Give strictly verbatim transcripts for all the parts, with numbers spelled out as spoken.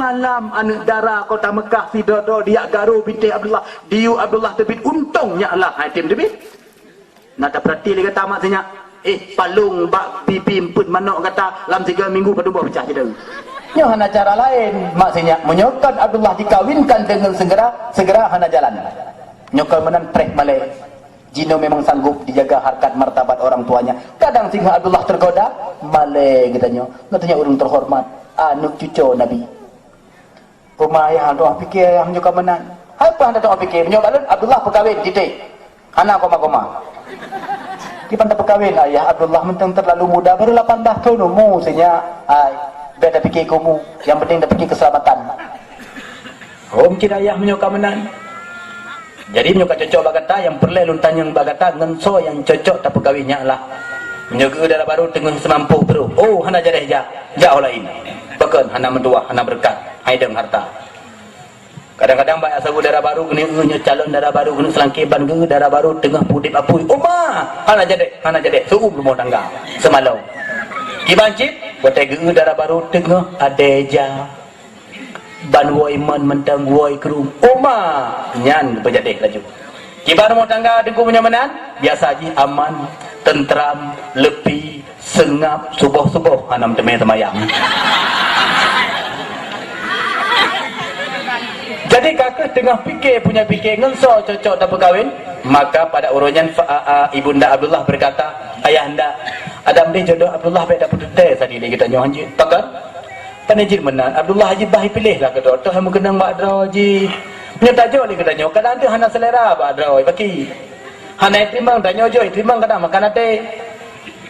Alam aneuk dara kota Mekah sidroe-droe diyak garo bintéh Abdullah, diyueb Abdullah teubiet untông nyak lah hai tem teubiet. Na tapeurati lé gata mak sinyak, eh, palong bak pipi eumpeuen manok gata lam tiga minggu padum boh peucah jideu. Nyoe hana cara laén, mak sinyak, meunyoe kon Abdullah dikawinkan deungon segera, segera hana jalan. Nyoe kon meunan preh malée. Jinoe memang sanggup dijaga harkat martabat orang tuanya. Kadang singoh Abdullah tergoda, malée geutanyoe. Geutanyoe ureuëng terhormat, aneuk cuco Nabi. Peuma ayah hana tu'oh pike ayah meunyoe ka meunan. Hai peue hana tu'oh pike, meunyoe balon Abdullah peukawen titik. Hana koma-koma. Kiban tapeukawen ayah Abdullah mantong terlalu muda, baru lapan belas thon umu sinyak. Hai, bèk tapike keu umu, nyang penting tapike keuseulamatan. Hom cit ayah meunyoe ka meunan. Jadi meunyoe ka cocok bak gata, nyang peureulée lôn tanyong bak gata ngon soe nyang cocok tapeukawen nyak lah. Meunyoe geu dara barô teungoh seumampoh pruh, oh hana jadeh jak, jak ho laén. Pakon hana meutuwah, hana beureukat, hai dong harta. Kadang-kadang bak saboh dara barô keuneuk nyoe calon dara barô keuneuk seulangké ban geu dara barô teungoh pudeb apui. Uma, hana jadeh, hana jadeh, seuuem rumoh tangga seumalom. Kiban cit, watée geu dara barô teungoh adée ja. Ban woe iman mantong woe krueng. Uma nyan beujadeh laju. Kiban rumoh tangga teungku meunyoe meunan, biasa jih aman, teuntram, leupi, seungab, suboh-suboh hana meuteumé seumayang. Jadi ka kheueh teungoh pike punya pike ngon soe cocok tapeukawen, maka pada uroe nyan fa a a ibunda Abdullah berkata, "Ayahanda, adam deh jodoh Abdullah bèk tapeuteuntèe sabe lé geutanyoe hanjeuet." Pakon? Pane jeuet meunan, Abdullah jibah ipiléh lah keudroe, toh meukeunong bak droe jih. Meunyoe tajok lé geutanyoe, kadang teuh hana seulera bak droe, baki. Hana iteurimong, tanyoe jok iteurimong kadang makan até.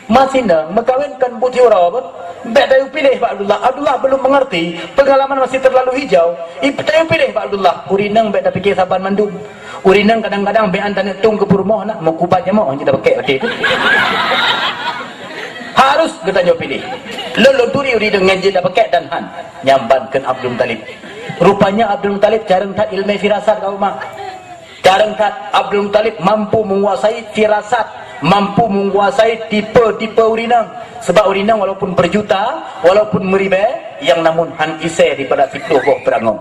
Masih nang, meukawen kon buet uroe beuh. Bèk tayue piléh bak Abdullah. Abdullah belum mengerti, pengalaman masih terlalu hijau. Ip-, tayue piléh bak Abdullah. Ureueng inong bèk tapike saban mandum. Ureueng inong kadang-kadang bèk an taneuk tueng keu peurumoh nak, meukubat nyan moh, hana tapakèk watèe tu. Harus geutanyoe piléh. Lôn, lôn turi ureueng inong nyang jeuet tapakèk dan han. Nyang ban kheun Abdul Muthalib. Rupanya Abdul Muthalib carông that ileumèe firasat ka umat. Carông that Abdul Muthalib mampu menguasai firasat, mampu menguasai tipe-tipe ureueng inong. Sebab ureueng inong walaupun berjuta, walaupun meuribèe, nyang namun han isé daripada siploh boh peurangoe.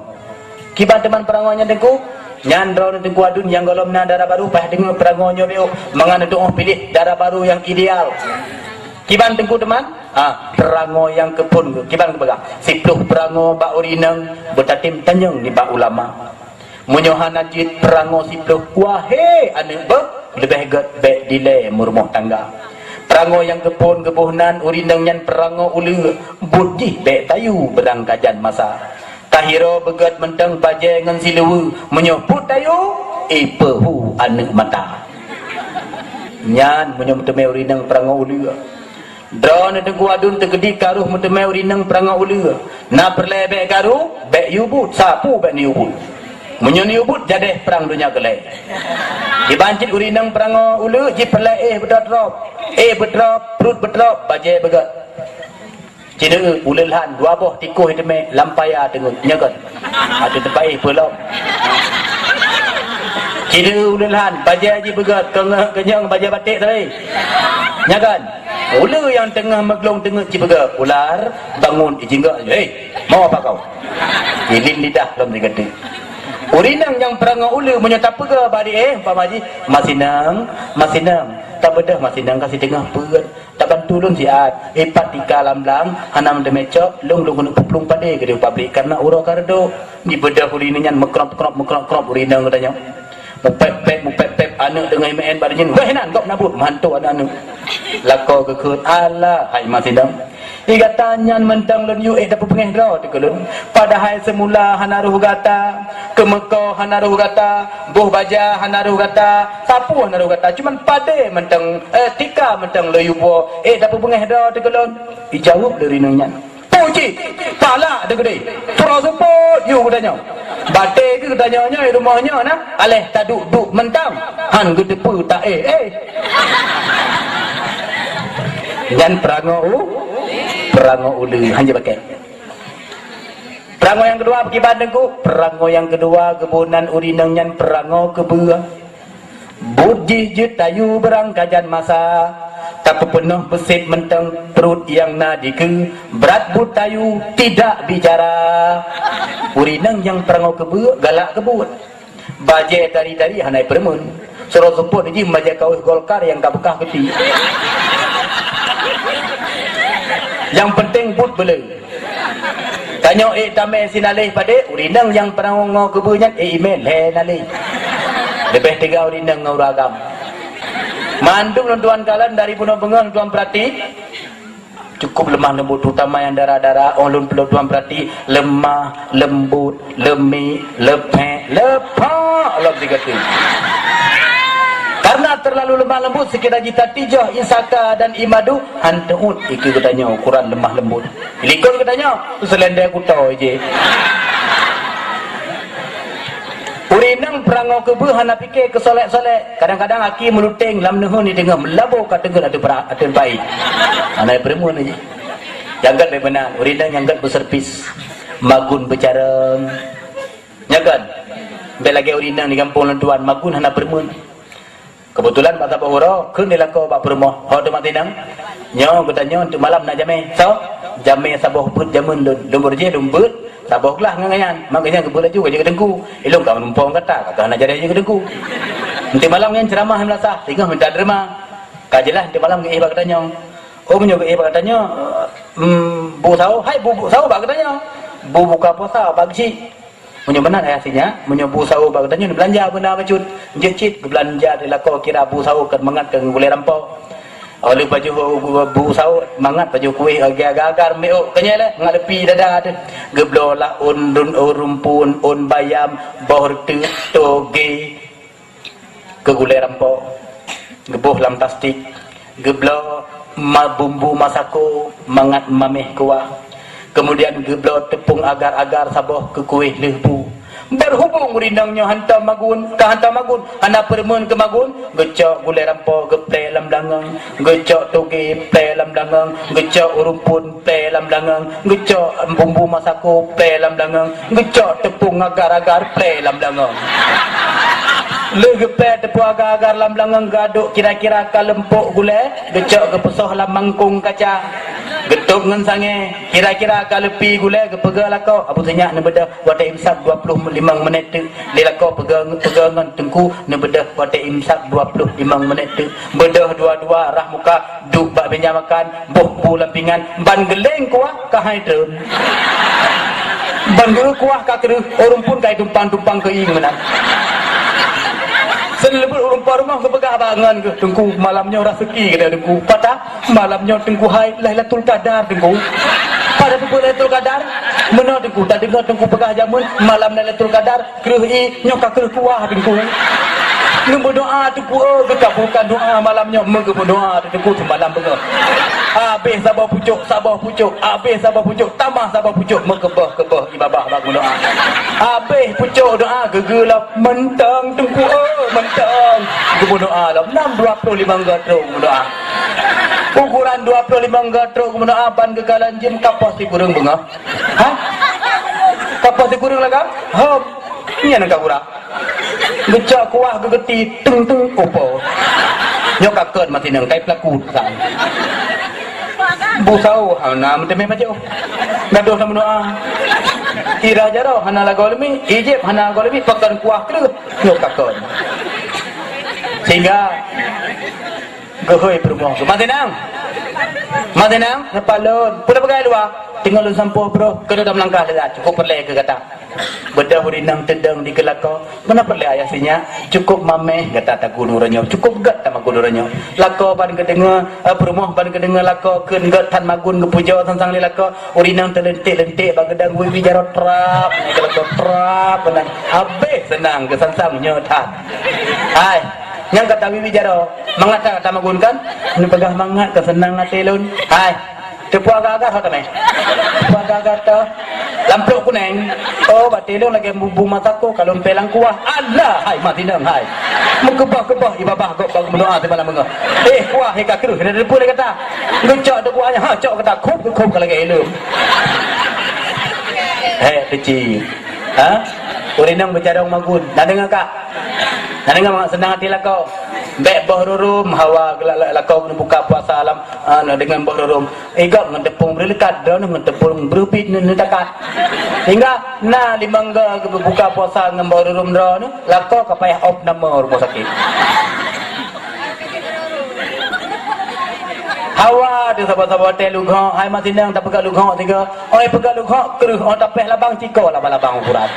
Kiban teuma peurangoe nyan teungku, nyan droeneuh teungku aduen nyang gohlom na dara barô, payah deungoe peurangoe nyoe beuh, mangat neutuoh piléh dara barô nyang ideal. Kiban teungku teuma, ah, peurangoe nyang keuphon, kiban geupeugah, siploh peurangoe bak ureueng inong, beutatem tanyong nibak ulama. Meunyoe hana jeuet peurangoe siploh, wahé aneuk beuh, leubeh gét bèk dilèe meurumoh tangga. Peurangoe nyang keuphon geuboh nan ureueng inong nyan peurangoe uleue, buet jih bèk tayue beurangkajan masa. Tahiroe beugét mantong bajèe ngon siluweue, meunyoe buet tayue, ipeuhu aneuk mata. Nyan meunyoe meuteumé ureueng inong peurangoe uleue. Droeneuh teungku aduen teukeudi karoh meuteumé ureueng inong peurangoe uleue. Na peureulèe bèk karu, bèk yue buet, sapeue bèk neuyue buet. Meunyoe neuyue buet, jadeh prang donya keulhèe. Kiban cit ureueng inong peurangoe uleue, jipeureulèe éh beudrop-drop. Éh beudrop, pruet beudrop, bajèe beugét. Ci neueu uleue lhan dua boh tikoh iteumé lam paya teungeut, nyan kon. Ateueh teumpat éh peulom. Ci neueu uleue lhan bajèe jipeugét keungeut keunyong bajèe batik tadi. Nyan kon. Uleue nyang teungoh meuglong teungeut jipeugét, "Ular, bangun!" Ijinggok, "Hei, mau apa kau?" Ilin lidah lom sigeuteuek. Ureueng inong nyang peurangoe uleue meunyoe tapeugah bak di éh, umpama jih, "Masinang, masinang, tabeudôh masinang ka siteungoh peuet." Tabantu lôn siat, ipat tika lam blang, hana meuteumé cok, lôn lôn keuneuk peuplueng padé keudéh pabrik kareuna uroe ka reudôk. Jibeudôh ureueng inong nyan meukrop-krop, meukrop-krop ureueng inong geutanyoe. Mupép-pép, mupép-pép, aneuk teungoh meu'en bak doenyoe, "Wéh nan, gob na buet," meuhanto aneuk-aneuk. Lakoe geukheun, "Alah, hai masinang. Di gata nyan mantong lôn yue ék tapeubeungéh droe teuh keu lôn. Padahai seumula hana roh gata, keumeuko hana roh gata, boh baja hana roh gata, sapeue hana roh gata, cuman padé mantong, eh, tika mantong lôn yue buwoe, ék tapeubeungéh droe teuh keu lôn." Ijaweueb lé ureueng inong nyan, "Peue cit? Palak teuh keudéh. Pura seupôt yue geutanyoe. Batée keuh geutanyoe nyoe rumoh nyoe na, aléh taduek-duek mantong, han geuteupeue taéh-éh." Nyan peurangoe u-, peurangoe uleue, han jeuet bakée. Peurangoe nyang keudua, beukiban teungku. Peurangoe nyang keudua, geuboh nan ureueng inong nyan peurangoe keubeue. Buet jih jeuet tayue beurangkajan masa, Tapeupunoh beusit mantong pruet nyang na dikeue, brat buet tayue tidak bicara. Ureueng inong nyang peurangoe keubeue galak keu buet. Bajée tari-tari hana jipeureumeun. Sidroe seupôt jih bajée kawöh Golkar nyang ka beukah geuti. Nyang peunteng buet beuleu. Tanyoe ék tamé sinaléh padé, ureueng inong nyang peurangoe keubeue nyan ék imé lhée naléh. Leubeh teuga ureueng inong ngon ureueng agam. Mandum lôn tuan kalon dari bunoe beungoh lôn tuan peurati. Cukup lemah lembut, terutama nyang dara-dara, oh lôn, lôn tuan peurati, lemah, lembut, leumiek, leupék, leupah lom sigoe teuk. Karena terlalu lemah lembut, sekedar jitatijoh isaka dan imadu, han teuôt ikeue geutanyoe ukuran lemah lembut. Likot geutanyoe, seulendei kuto je. Ureueng inong peurangoe keubeue hana pike keu solek-solek. Kadang-kadang aki meuluteng lam neuheun di teungoh meulabo ka teungeut ateueh pra-, ateueh pai. Hana peureumeun lagi. Nyang gét lé meunan, ureueng inong nyang gét beuservis. Magun beucarông. Nyan kan? Bèk lagèe ureueng inong di gampông lôn tuan, magun hana peureumeun. Keubeutulan bak saboh uroe, kheun lé lakoe bak peurumoh, "Ho teuma tinang? Nyoe geutanyoe teuk malam na jamèe." "Soe?" "Jamèe saboh beuet jameun lôn. Lôn beuet jih lôn beuet, saboh glah ngon gobnyan. Mak gobnyan geubeuet laju ka jeuet keu teungku. Ilôn ka meurumpok ngon gata, ka keuh hana jadi jeuet keu teungku. Enteuk malam nyan ceuramah lam madrasah, singoh mita teurimong. Ka jeulaih enteuk malam geuéh bak geutanyoe." "Oh, meunyoe geuéh bak geutanyoe, em, bu sahô, hai bu, bu sahô bak geutanyoe. Bu buka puasa bak geuchik." Meunyoe meunan ayah sinyak, meunyoe bu sahô bak geutanyoe neubeulanja beuna bacut. Jeuet cit geubeulanja di lakoe kira bu sahô kon mangat keu gulèe rampo. Óh lheueh pajoh bu sahô mangat pajoh kuéh agar-agar meu'ok. Keunyan lé ngat leupi dada teuh. Geubloe lah ôn, ôn rumpun, ôn bayam, boh reuteuek, togé. Keu gulèe rampo, geuboh lam plastik, geubloe ma-, bumbu masako mangat maméh kuah. Keumudian geubloe teupông agar-agar saboh keu kuéh lheueh bu. Beureubông ureueng inong nyoe hantom magun, ka hantom magun, hana peureumeun keu magun, geucok gulèe rampo geuplè lam dangong, geucok togé plè lam dangong, geucok rumpun plè lam dangong, geucok bumbu masako plè lam dangong, geucok teupông agar-agar plè lam dangong. Lheueh geuplè teupông agar-agar lam dangong geuadok kira-kira ka leumpok gulèe, geucok geupeusoh lam mangkông kaca. Geutôb ngon sangè, kira-kira ka leupi gulèe geupeugah lakoe, Abu Sinyak neubeudôh watèe imsak dua ploh limong menit teuk. Lé lakoe peugah, peugah ngon teungku neubeudôh watèe imsak dua ploh limong menit teuk. Beudôh dua-dua rhah muka, duek bak mèja makan, boh bu lam pingan, ban geuleng kuah ka hai treun. Ban geu kuah ka kreueh, ureueng phôn ka tumpang-tumpang keu ié meunan. Seuneuleubeut ureueng po rumoh geupeugah bak ngon geuh, "Teungku, malam nyoe raseuki gata Teungku." "Pat?" "Malam nyoe Teungku hai Lailatul Qadar, Teungku." "Pat peue Lailatul Qadar?" "Meunoe Teungku, tadeungoe Teungku peugah jameun malam Lailatul Qadar, kreueh ié, nyoe ka kreueh kuah Teungku. Neumeudoa Teungku, eh, geukabulkan doa malam nyoe, meugeumeudoa Teungku seumalam beungoh. Habéh saboh pucôk, saboh pucôk, habéh saboh pucôk, tamah saboh pucôk, meukeubah-keubah ié babah bak meudoa. Habéh pucôk doa, geugeulap mantong Teungku, eh, mantong." Geumeudoa lom, nam dua ploh limong goe trok geumeudoa. Ukoran dua ploh limong goe trok geumeudoa ban geukalon jeuem ka poh sikureueng beungoh. Ha? Ka poh sikureueng lagak? Hom. Nyan ka gura. Geucok kuah geugeuti, teng-teng, opo. Nyoe ka kheun meutinong, kai peulaku sang. Bu sahô hana meuteumé pajoh. Gadôh na meudoa. Ira jaroe hana lagoe leumé, ijép hana lagoe leumé, pakon kuah kreueh. Nyoe ka kheun. Sehingga Geuhôi peurumoh. Meutinong? Meutinong? Neupalon. Peue peugah luwa? Teungoh lôn sampoe broh, keuneuk meulangkah leuat. Cukup peureulèe keu gata. Beudôh ureueng inong teudong dikeue lakoe. Meunan peureulèe ayah sinyak. Cukup maméh gata tagun uroe nyoe. Cukup gét tamagun uroe nyoe. Lakoe ban geudeungoe, eh, peurumoh ban geudeungoe lakoe kheun gét that magun geupujoe sang-sang lé lakoe. Ureueng inong teuleuntek-leuntek bak geudong wiwi jaroe trap. Naik keu lakoe trap. Meunan. Habéh seunang geusangsang nyoe that. Hai. Nyang gata wiwi jaroe, mangat that gata magun kan? Neupeugah mangat ka seunang até lôn. Hai, teupeu agak-agak ho tamé? Teupeu agak-agak teuh? Lam plôk kunéng. Oh, batée lôn lagée bu, bu masako ka lôn pée lam kuah. Alah, hai meutinong hai. Meukeubah-keubah ié babah gob bak meudoa simalam beungoh. Eh, kuah he ka kreueh, hana teupeu lé gata. Geucok teuh kuah nyan, ha, cok gata khôb, khôb ka lagée ileuem. Hék teuci. Ha? Ureueng inong beucarông magun. Na deungoe ka? Na deungoe mangat seunang até lakoe. Bèk boh rurum, hawa geulak-lak lakoe neubuka puasa lam, ah, deungon boh rurum. Igop ngon teupông beureulekat, droeneuh ngon teupông beureubiet neu-, neutakat. Hingga na limong go geupeubuka puasa ngon boh rurum droeneuh, lakoe ka payah op nama rumoh sakét. Hawa teuh saboh-saboh tée lughok, hai mak sinang tapeugah lughok tiga. Oi peugah lughok kreueh, oh tapéh labang ciko laba-labang ukuran.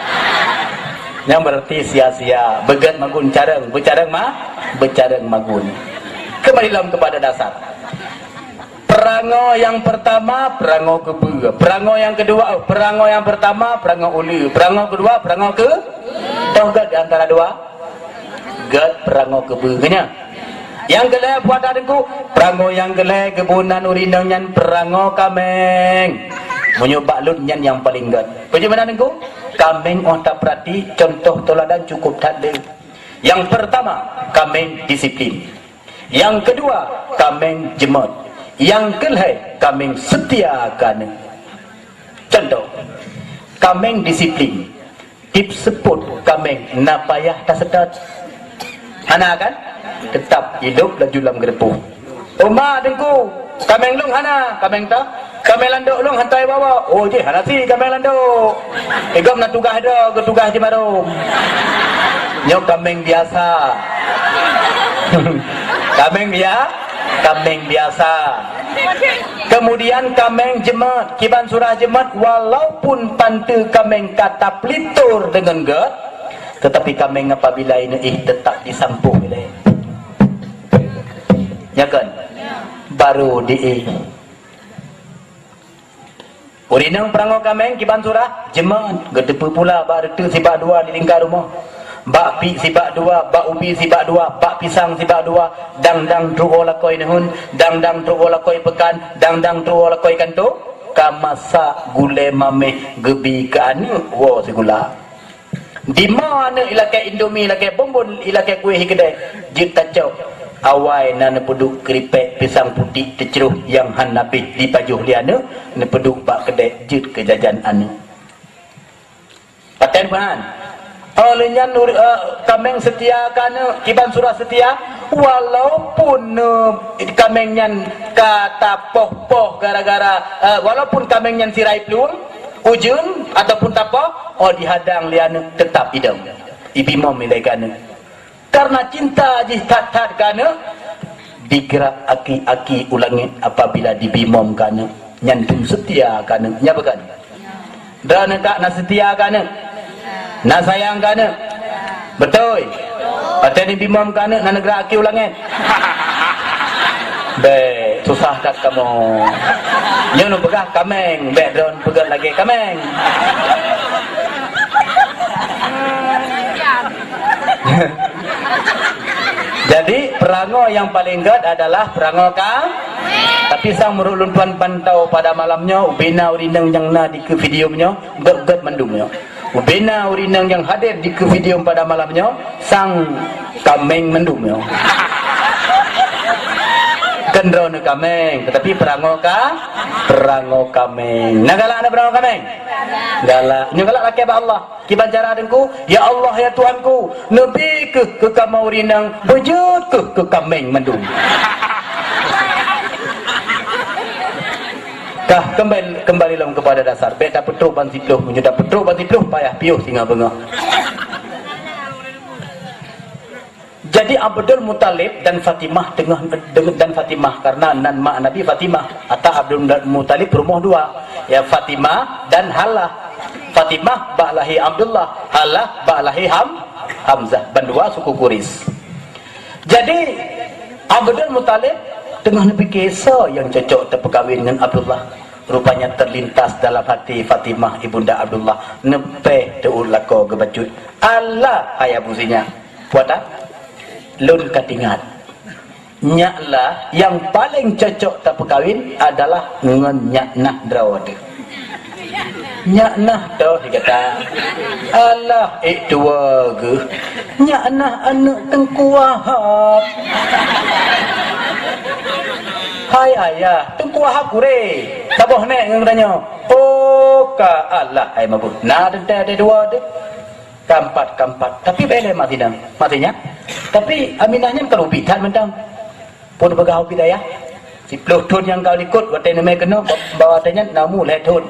Nyang berarti sia-sia, beugét magun careueng, beucareueng ma-, beucareueng magun. Kembali lom kepada dasar. Perangoe nyang pertama, perangoe keubeue. Perangoe nyang kedua, oh, perangoe nyang pertama, perangoe uleue. Perangoe kedua, perangoe keu-, toh gét di antara dua? Gét perangoe keubeue, nyan. Nyang keulhèe, peue ata Teungku? Perangoe nyang keulhèe geuboh nan ureueng inong nyan perangoe kaméng. Meunyoe bak lôn nyan nyang paleng gét. Peue jeuet meunan Teungku? Kaméng óh tapeurati, contoh teuladan cukup that deuh. Nyang pertama, kaméng disiplin. Nyang keudua, kaméng jeumeut. Nyang keulhèe, kaméng seutia keu aneuk. Contoh, kaméng disiplin. Tiep seupôt kaméng na payah taseutôt. Hana kan? Teutap ilôb laju lam geureupoh. Uma Teungku, kaméng lôn hana, kaméng ta? Kaméng landôk lôn hantai bawa. Oh, jih hana si kaméng landôk. Igom na tugaih droe, geutugaih jimarom. Nyoe kaméng biasa. Kaméng bia-, kaméng biasa. Kemudian kaméng jeumeut, kiban surah jeumeut, walaupun panteue kaméng ka tapeulintor deungon gét, teutapi kaméng apabila ineuéh teutap jisampôh ilée. Nya kan? Baru diéh. Ureueng inong peurangoe kaméng kiban surah, jeumeut, geuteupeue pula bak reuteuek sibak dua di lingka rumoh. Bak piek sibak dua, bak ubi sibak dua, bak pisang sibak dua, dang-dang trok woe lakoe neuheun, dang-dang trok woe lakoe peukan, dang-dang trok woe lakoe kantô, ka masak gulée maméh geubi keu aneuk woe sigula. Dimoe aneuk ilakée indomie, ilakée bonbon, ilakée kueh ikeudée, jeuet tacok. Awai na neupeuduek keuripek pisang putéh teucroh nyang hana habéh dipajoh lé aneuk, neupeuduek bak keudée jeuet keu jajan aneuk. Paten peuhan. Oh, lheueh nyan ur-, eh, kaméng seutia keu aneuk, kiban surah seutia, walaupun, eh, kaméng nyan ka tapoh-poh gara-gara, eh, walaupun kaméng nyan sirai plueng, ujeuen ataupun tapoh, oh, dihadang lé aneuk teutap idong. Ibimom ilée keu aneuk. Karena cinta jih that-that keu aneuk, digerak aki-aki u langét apabila dibimom keu aneuk, nyan dum seutia keu aneuk. Nya bukan? Droeneuh kak na seutia keu aneuk? Na sayang keu aneuk? Beutôi. Watée dibimom keu aneuk na neugerak aki u langét? Bék, susah that kamoe. Nyoe neupeugah kaméng, bék droen peugét lagée kaméng. Jadi, perangoe nyang paleng gét adalah perangoe ka-, tapi sang meurok lôn tuan pantau pada malam nyoe, ubena ureueng inong nyang na dikeue video nyoe, gét-gét mandum nyoe. Ubena ureueng inong nyang hadir dikeue video pada malam nyoe, sang kaméng mandum nyoe. Kon droeneuh kaméng, tetapi perangoe ka-, perangoe kaméng. Na galak na perangoe kaméng? Galak. Nyoe galak lakée bak Allah. Kiban cara Teungku, "Ya Allah, ya Tuhanku, neubi kheueh keu kamoe ureueng inong, beujeuet kheueh keu kaméng mandum." Kah kembali, kembali lom kepada dasar. Bék tapeutrok ban siplôh, meunyoe tapeutrok ban siplôh, payah piôh singoh beungoh. Jadi Abdul Muthalib dan Fatimah teungoh, dan Fatimah, karena nan mak Nabi Fatimah. Ata Abdul Muthalib rumoh dua, ya Fatimah dan Halah. Fatimah bak lahé Abdullah, Halah bak lahé Ham-, Hamzah, bandua suku Quraisy. Jadi Abdul Muthalib teungoh neupike soe nyang cocok teupeukawen ngon Abdullah. Rupanya terlintas dalam hati Fatimah ibunda Abdullah, neupéh teuôt lakoe geubacut, "Alah, hai Abu Sinyak, puata, lôn ka teuingat. Nyak lah nyang paleng cocok tapeukawen adalah ngon nyak nah droe teuh." "Nyak nah toh," gata. "Alah, ék tuwoe geuh. Nyak nah aneuk Teungku Wahab." "Hai ayah, Teungku Wahab kuré? Saboh nèk ngon geutanyoe." "Oh ka, alah hai mabeuet. Na teuntèe dua teuh." Kampat-kampat. Tapi bèk lé mak sinang. Maksudnya, Tapi Aminah nyan kan ubit that mantong. Phon peugah ubit ayah. Siplôh thon nyang ka likot, watèe neumè keunoe, ba-, bak watèe nyan na umu lhèe thon.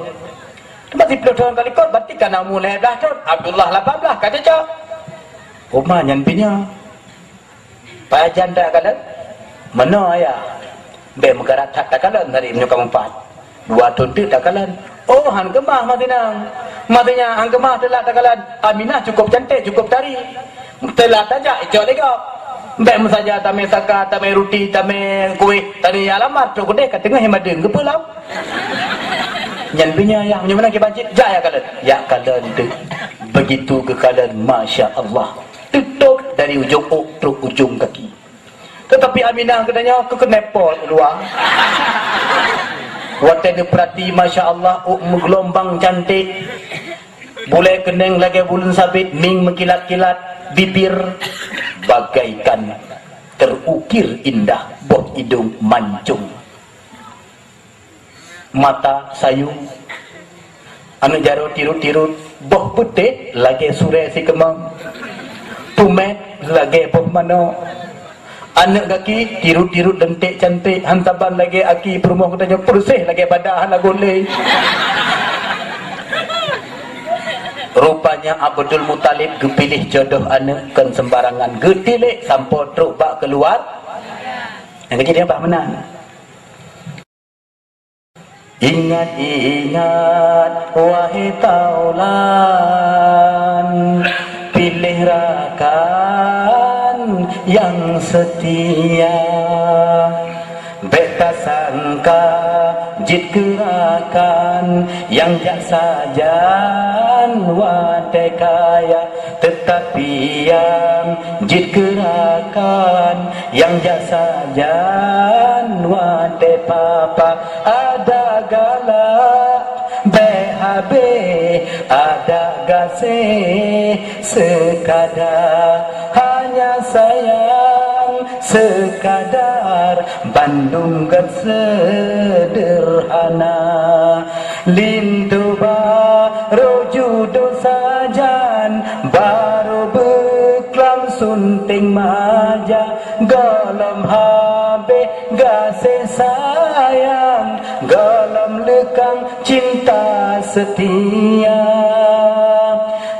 Teuma siplôh thon ka likot, berarti ka na umu lhèe blah thon. Abdullah lapan blah, ka cocok. Oma nyan pih nyoe. Pajan takalon? Meunoe ayah. Bèk meukarat that takalon, dari meunyoe ka meupat. Dua thon teuk takalon. Oh, han keumah meusinang. Maksudnya, han keumah teulat takalon. Aminah cukup cantik, cukup tari. Teulat tajak, icok lé gob. Bèk meusaja tamè saka, tamè ruti, tamè kueh, tari alamat, trok keudeh ka teungoh madeueng, geupeulam. Nyan pih nyan ayah, meunyoe meunan kiban cit, jak ya kalon. Ya kalon teuk. Begitu geukalon, masya Allah. Teutôp dari ujong ôk trok ujong kaki. Teutapi Aminah geutanyoe keukeunepol u luwa. Watèe neupeurati, masya Allah, ôk meugeulumbang cantik. Bulèe keunèng lagèe buleuen sabit, mieng meukilat-kilat, bibir bagaikan terukir indah, boh idong mancung. Mata sayong, aneuk jaroe tirot-tirot, boh peutéh lagèe surèe sikeumang, pumèt lagèe boh manok, aneuk gaki tirot-tirot, leuntek cantik, han saban lagèe aki peurumoh geutanyoe, peureuseh lagèe bada hana gohlé. Rupanya Abdul Muthalib geupiléh jodoh aneuk kon seumbarangan, geutilek sampoe trok bak keuluar. Nyang keuji dia bah meunan. Ingat-ingat, wahai taulan, piléh rakan nyang seutia. Bèk tasangka jeuet keu rakan nyang jak sajan watèe kaya. Teutapi nyang jeuet keu rakan nyang jak sajan watèe papa. Adak galak bèk habéh, adak gaséh seukada, hanya sayang seukada, bandum gèt seudeurhana. Linto barô judoe sajan, barô beuklam sunteng maja, gohlom habéh gaséh sayang, gohlom leukang cinta seutia.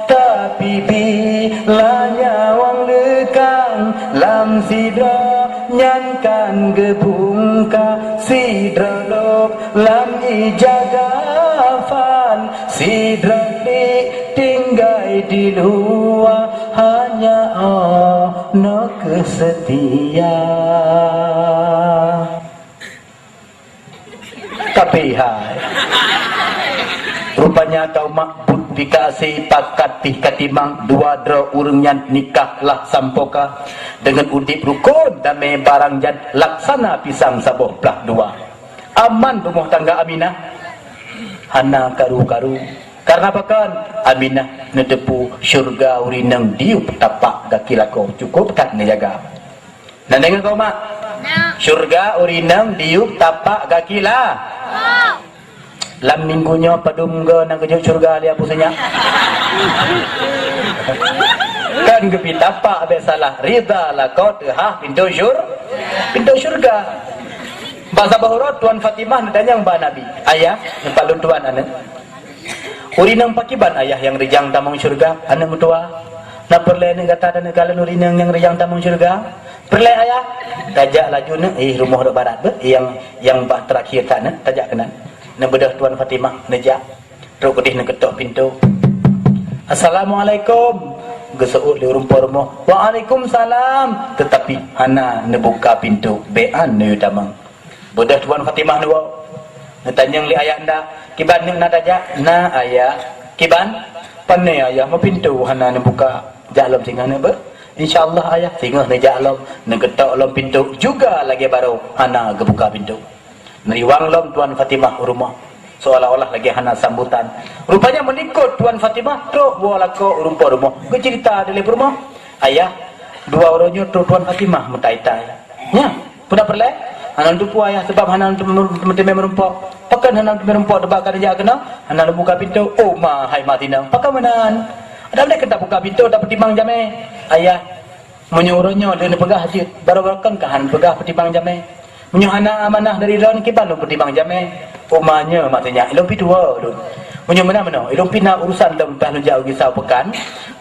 Tapi bila nyawöng leukang lam sidroe, nyan kan geubungka, sidroe lôb lam ija kafan, sidroe dik tinggai di luwa, hanya Allah keuh seutia. Tapi hai, rupanya kaum mak buet pih ka asie, pakat pih ka timang, dua droe ureuëng nyan nikah lah sampoe ka, deungon udeb rukon damé barang jan, laksana pisang saboh plah dua. Aman rumoh tangga Aminah, hana karu-karu. Karena pakon? Aminah neuteupeue syeuruga ureuëng inong diyueb tapak gaki lakoe, cukup that neujaga. Na deungoe keu mak? Na. Syeuruga ureuëng inong diyueb tapak gaki la. Lam minggu nyoe padum goe nyang geujok syeuruga lé Abu Seunyak? Kan geupitapak bèk salah, ridha lakoe teuhah pintoe syur-, pintoe syeuruga. Bak saboh uroe Tuan Fatimah neutanyong bak Nabi, "Ayah, neupalon tuan aneuëk." Ureuëng inong pakriban ayah nyang rijang tamong syeuruga, aneuëk meutuwa? Na peureulée aneuëk gata dan neukalon ureuëng inong nyang rijang tamong syeuruga? Peureulée ayah? Tajak laju neuéh, eh, rumoh rot barat beuh, nyang, nyang bak teurakhier that neuéh, tajak keunan. Neubeudôh Tuan Fatimah, neujak. Trok keudeh neuketok pintoe. "Assalamualaikum." Geuseuôt lé ureuëng po rumoh. "Waalaikumsalam." Teutapi hana neubuka pintoe, bèk an neuyue tamong. Beudôh Tuan Fatimah neuwoe. Neutanyong lé ayah nda, "Kiban neuëk na tajak?" "Na, ayah." "Kiban?" "Pané ayah meupintoe hana neubuka." "Jak lom singoh neuëk beuh." "Insya Allah ayah." Singoh neujak lom, neugeutôk lom pintoe juga lagée barô hana geubuka pintoe. Neuriwang lom Tuan Fatimah u rumoh, seolah-olah lagée hana sambutan. Rupanya meulikot Tuan Fatimah trok woe lakoe ureuëng po rumoh, geuceurita dilée peurumoh. "Ayah, dua uroe nyoe trok Tuan Fatimah meutai-tai." "Nya, peue na peureulée?" "Hana lôn teupeue ayah, sabab hana lôn teumé meurumpok." "Pakon hana lôn teumé meurumpok, teuma ka neujak keunoe hana lôn buka pintoe?" "Oh ma, hai ma tinong, pakon meunan? Adak lé keu tabuka pintoe, tapeutimang jamé." "Ayah, Meunyoe uroe nyoe lôn peugah jeuet, barô-barô kon ka han peugah peutimang jamé. Meunyoe hana amanah dari droeneuh, kiban lôn peutimang jamé. Uma nyoe maté nyak, ilôn pi tuwoe lôn. Meunyoe meunan meunoe, ilôn pi na urusan lom, bah lôn jak u Gisau Peukan,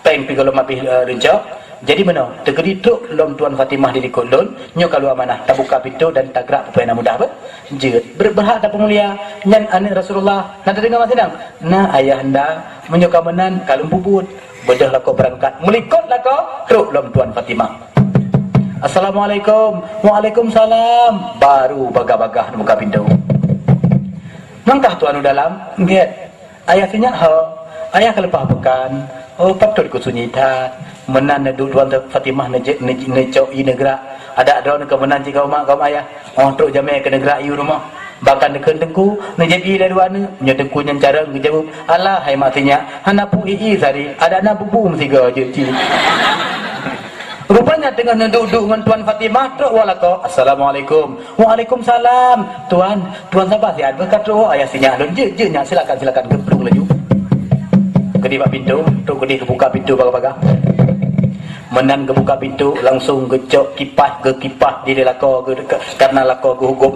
péng pi gohlom abéh, eh, lôn cok. Jadi meunoe, teukeudi trok lom Tuan Fatimah di likot lôn, nyoe ka lôn amanah, tabuka pintoe dan tagrak peue na mudah beuh. Jeuet, ber-, berhak tapeumulia, nyan aneuk Rasulullah. Na tadeungoe mak sidang? Na ayahanda, meunyoe ka meunan, ka lôn peubuet. Beudôh lakoe beurangkat. Meulikot lakoe, trok lom Tuan Fatimah. "Assalamualaikum." "Waalaikumsalam." Baru bagah-bagah buka pintoe. "Mangkah Tuan u dalam?" "Gét." "Ayah sinyak ho?" "Ayah ka leupah peukan." "Oh, patôt keusunyi that. Meunan neuduek Tuan Fatimah neujeuet, neuj-, neucok ié neugrak. Adak droeneuh keu meunan cit keu mak, keu ayah." Oh, trok jamé keu neugrak ié u rumoh. Bahkan neukheun teungku, neujép ié lé dua aneuk. Nyoe teungku nyan carông geujaweueb, "Alah, hai mak sinyak, hana peue ié sari, adak na bubu meusigoe jeuet cit." Rupanya teungoh neuduek-duek ngon Tuan Fatimah, trok woe lakoe, "Assalamualaikum." "Waalaikumsalam." "Tuan, Tuan sabar siat beuh, ka trok woe ayah sinyak lôn." "Jeuet, jeuet nyak, silakan, silakan." Geuplueng laju. Keudéh bak pintoe, trok keudéh geubuka pintoe bagah-bagah. Meunan geubuka pintoe, langsong geucok kipas, geukipah di lakoe geu-, ka-, karena lakoe geuhugom.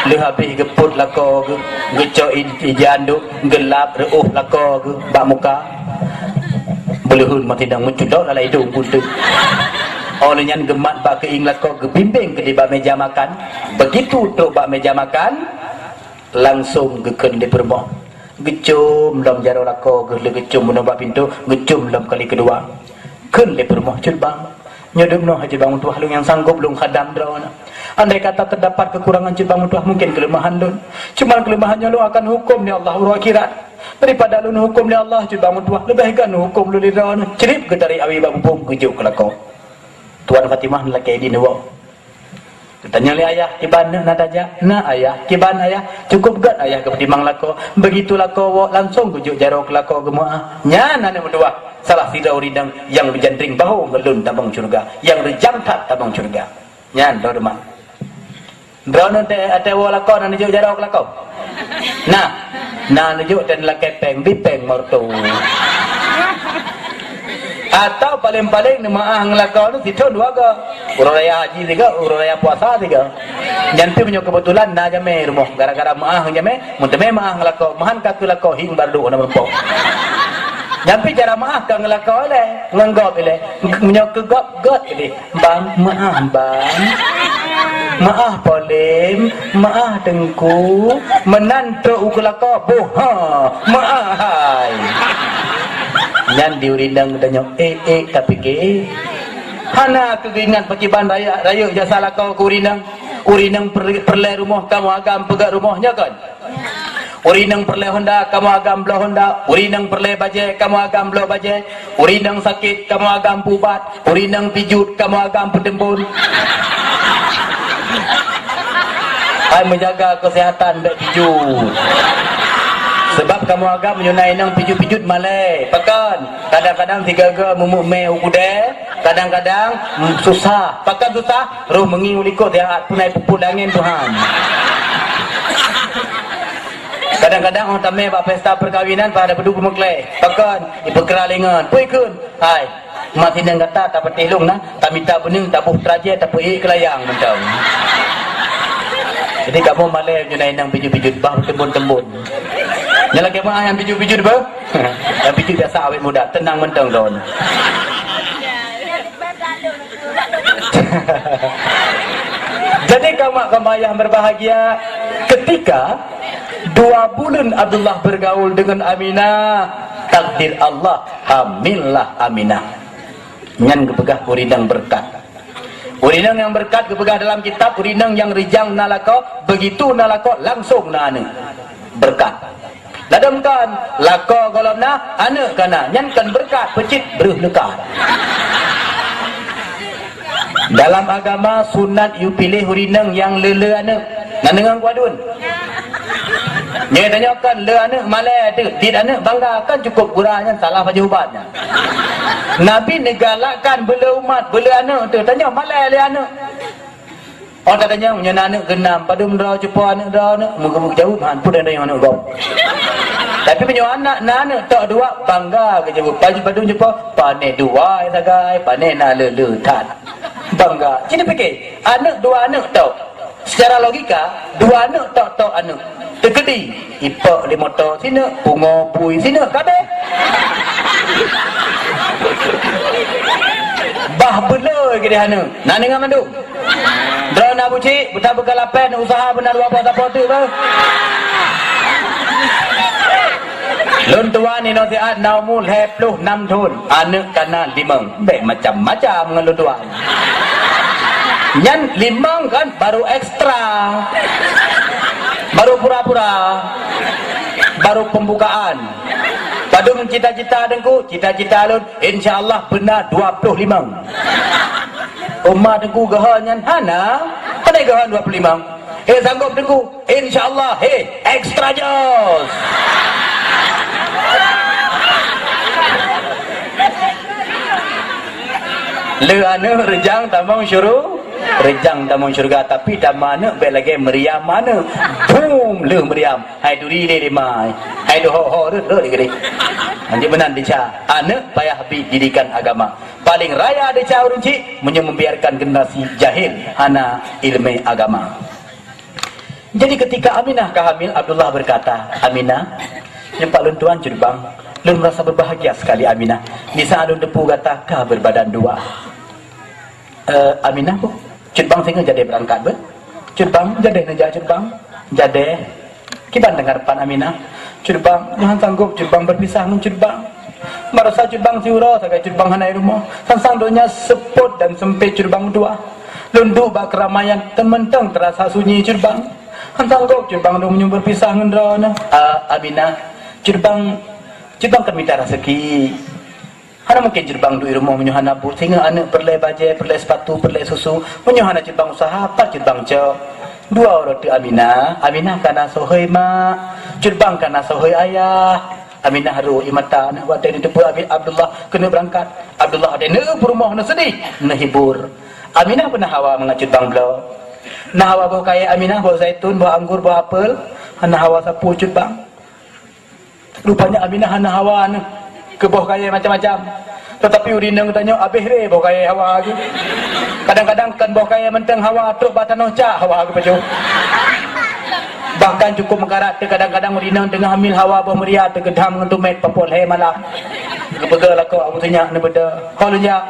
Lheueh habéh geupot lakoe geu-, geucok i-, ija andok, geulap reuôh lakoe geu bak muka. Beuleuheun maté dang meucudok lalai idong bunteuk. Oh lheueh nyan geumat bak keuieng lakoe, geubimbéng keudéh bak méja makan. Begitu trok bak méja makan, langsong geukheun lé peurumoh. Geucom lom jaroe lakoe geuh, lheueh geucom bunoe bak pintoe, geucom lom kali keudua. Kheun lé peurumoh, "Cut Bang, nyoe dum noe Cut Bang meutuah, lôn nyang sanggop lôn khadam droeneuh. Andai kata teudapat keukurangan Cut Bang meutuah, mungken keuleumahan lôn. Cuman keuleumahan nyoe lôn akan huköm lé Allah uroe akhirat. Daripada lôn huköm lé Allah Cut Bang meutuah, leubeh gét lôn huköm lôn lé droeneuh." Crib geutarék awe bak bubông, geujok keu lakoe. Tuan Fatimah neulakée idin woe. Geutanyong lé ayah, "Kiban neuk na tajak?" "Na ayah." "Kiban ayah?" "Cukôp gét ayah geupeutimang lakoe." Begitu lakoe woe, langsong geujok jaroe keu lakoe geumeuáh. Nyan aneuk meutuah, salah sidroe ureueng inong nyang beujandring bahô ngon lôn tabang syeuruga, nyang reujang that tabang syeuruga. Nyan droe teuma. Droeneuh teuh, teuh woe lakoe na neujok jaroe keu lakoe? Nah, na neujok dan lakée péng, bi péng meureutoh. Atau paléng-paléng neumeuáh ngon lakoe nyoe sithon dua goe. Uroe raya haji sigoe, uroe raya puasa sigoe. Nyan pih meunyoe keubeutulan na jamé rumoh, gara-gara meuáh ngon jamé, meuteumé meuáh ngon lakoe, meuhan ka keu lakoe hieng bak reudôk na meurumpok. Nyan pih cara meuáh ka ngon lakoe ilée, ngon gob ilée. Meunyoe keu gob, gét ilée. "Bang, meuáh, Bang. Meuáh, Polém. Meuáh, Teungku. Meunan trok u keu lakoe, boh, ha, meuáh, hai." Nyan di ureueng inong geutanyong, ék-ék tapike. Hana keu geuingat pakriban rayeuk, rayeuk jasa lakoe keu ureueng inong. Ureueng inong per-, peureulée rumoh, kamoe agam peugét rumoh, nyo kon? Ureueng inong peureulée honda, kamoe agam bloe honda. Ureueng inong peureulée bajée, kamoe agam bloe bajée. Ureueng inong sakét, kamoe agam peuubat. Ureueng inong pijut, kamoe agam peuteumbon. Hai meujaga keuseuhatan bék pijut. Seubab kamoe agam meunyoe na inong pijut-pijut malée. Pakon? Kadang-kadang sigoe-goe meumuk mé u keudée, kadang-kadang, mm, susah. Pakon susah? Roh meungieng u likot siat, peue na ipuput lé angén Tuhan. Kadang-kadang 'oh tamé bak pesta peukawinan, pada peuduek peumeuklée. Pakon? Ipeukra lé ngon. Peue ikheun? Hai, mak sineng gata tapatéh lôn na, tamita beuneueng, taboh trajé, tapeuék keulayang mantong. Jadi kamoe malée meunyoe na inong pijut-pijut, bah teumbon-teumbon. Nyan lakée meuáh nyang pijut-pijut beuh. Nyang pijut biasa awét muda, teunang mantong droeneuh. Jadi kamoe, kamoe nyang berbahagia, ketika dua buleuen Abdullah bergaul dengan Aminah, takdir Allah, hamillah Aminah. Nyan geupeugah ureueng inong beureukat. Ureueng inong nyang beureukat geupeugah dalam kitab, ureueng inong nyang reujang na lakoe, begitu na lakoe, langsong na aneuk. Beureukat. Ladom kon, lakoe gohlom na, aneuk ka na, nyan kon beureukat, peucit breuh leukat. Dalam agama sunat yue piléh ureueng inong nyang le-le aneuk. Na deungoe ku aduen? Nyoe tanyoe kon le aneuk malée teuh, dit aneuk bangga, kan cukôp gura nyan salah pajoh ubat nyan. Nabi neugalakkan beule umat, beule aneuk teuh, tanyoe malée le aneuk. Oh, tatanyong, nyoe na aneuk keunam, padum droe cupo aneuk droe aneuk, meugeubuk jaweueb, han, peue tatanyong aneuk gob. Tapi meunyoe aneuk na aneuk tok dua, bangga geujeubeuet. Padum jumpa, pane dua sagai, pane na le-le that. Bangga. Cit pike, aneuk dua aneuk tok. Secara logika, dua aneuk tok-tok aneuk. Teukeudi, ipok lé moto sineuk, pungo bui sineuk, ka abéh. Bah beuloi keudeh aneuk. Na deungoe mandum? Droeneuh Abu Cik, beutabeukah lapée neuusaha beuna dua boh sapo teuk bah. Lôn tuan inoe siat na umu lhée ploh nam thon, aneuk ka na limong. Bék macam-macam ngon lôn tuan. Nyan limong kan baru ekstra. Baru pura-pura. Baru pembukaan. Padum cita-cita Teungku? Cita-cita lôn, insya Allah beuna dua ploh limong. Uma Teungku geuhon nyan hana? Pane geuhon dua ploh limong? Eh, sanggob Teungku? Insya Allah, hei, extra jos. Le aneuk reujang tamong syuru-, reujang tamong syurga, tapi tamong aneuk bék lagée Maryam aneuk. Bum, le Maryam. Hai duri lé lima. Hai doho-ho rot-rot lé gede. Hanjeuet meunan desya. Aneuk payah bi didikan agama. Paling raya desya ureuëng cik meunyoe membiarkan generasi jahil hana ilmu agama. Jadi ketika Aminah ka hamil, Abdullah berkata, "Aminah, nyoe pak lôn tuan Cut Bang, lôn merasa berbahagia sekali Aminah. Di saat lôn teupeu gata ka berbadan dua." "Eh, Aminah, boh, Cut Bang singoh jadeh berangkat beuh?" "Cut Bang, jadeh neujak Cut Bang?" "Jadeh." "Kiban teungoh pan Aminah?" "Cut Bang, nyoe han sanggob Cut Bang berpisah ngon Cut Bang. Marasa Cut Bang siuroe sagai Cut Bang hana i rumoh. Sansang donya seupôt dan sempit Cut Bang meutuah. Lôn duek bak keramaian, teumantong terasa sunyi Cut Bang. Han sanggob Cut Bang lôn meunyoe berpisah ngon droeneuh." "Ah, Aminah, Cut Bang, Cut Bang kan mita raseuki. Hana mungken Cut Bang duek i rumoh meunyoe hana buet, singoh aneuk peureulée bajée, peureulée seupatu, peureulée susu. Meunyoe hana Cut Bang usaha, pat Cut Bang cok?" Dua uroe teuk Aminah, Aminah ka na sohôi mak, Cut Bang ka na sohôi ayah. Aminah rhot ie mata aneuk watée neuteupeue Abi-, Abdullah keuneuk beurangkat. Abdullah watée neupeurumoh neuseudeh, neuhibur. Aminah peureunah hawa mangat Cut Bang bloe. Na hawa boh kayée Aminah, boh zaitun, boh anggor, boh apel, hana hawa sapeue Cut Bang. Rupanya Aminah hana hawa neuh keu boh kayée macam-macam. Teutapi ureuëng inong geutanyoe abéh ré boh kayée hawa geuh. Kadang-kadang kon boh kayée mantong hawa, trok bak tanoh cak hawa geuh pajoh. Bahkan cukup meukarat teuk kadang-kadang ureuëng inong teungoh hamil hawa boh meuria teugeudam ngon tumét papoh lhée malam. Geupeugah lakoe Abu Sinyak neubeudôh. "Ho lôn jak,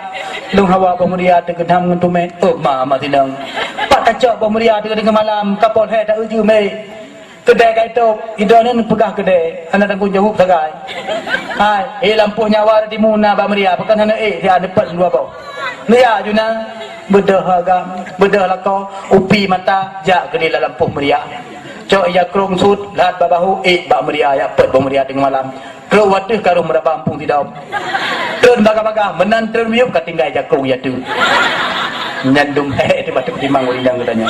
lôn hawa boh meuria teugeudam ngon tumét." "Oh, ma, ma sinong. Pat tacok boh meuria teugeudam ngon malam, ka poh lhée ta-ujeue mé." Keudè ka itôb, idroeneuh neupeugah keudè, hana tanggong jaweueb sagai. Hai, ék lampôh nyawa di muna bak meuria, pakon hana ék siat neupôt dua boh. Neujak juna, beudôh agam, beudôh lakoe, upi mata, jak keudéh lam lampôh meuria. Cok ija krông sut, lhat bak bahu, ék bak meuria, jak pôt boh meuria teungoh malam. Trok u ateueh karông meuraba ampông sidom. Treun bagah-bagah, meunan treun miyueb ka tinggai ija krông ija teuk. Nyan dum hék teuh bak teupeutimang ureuëng nyang geutanyoe.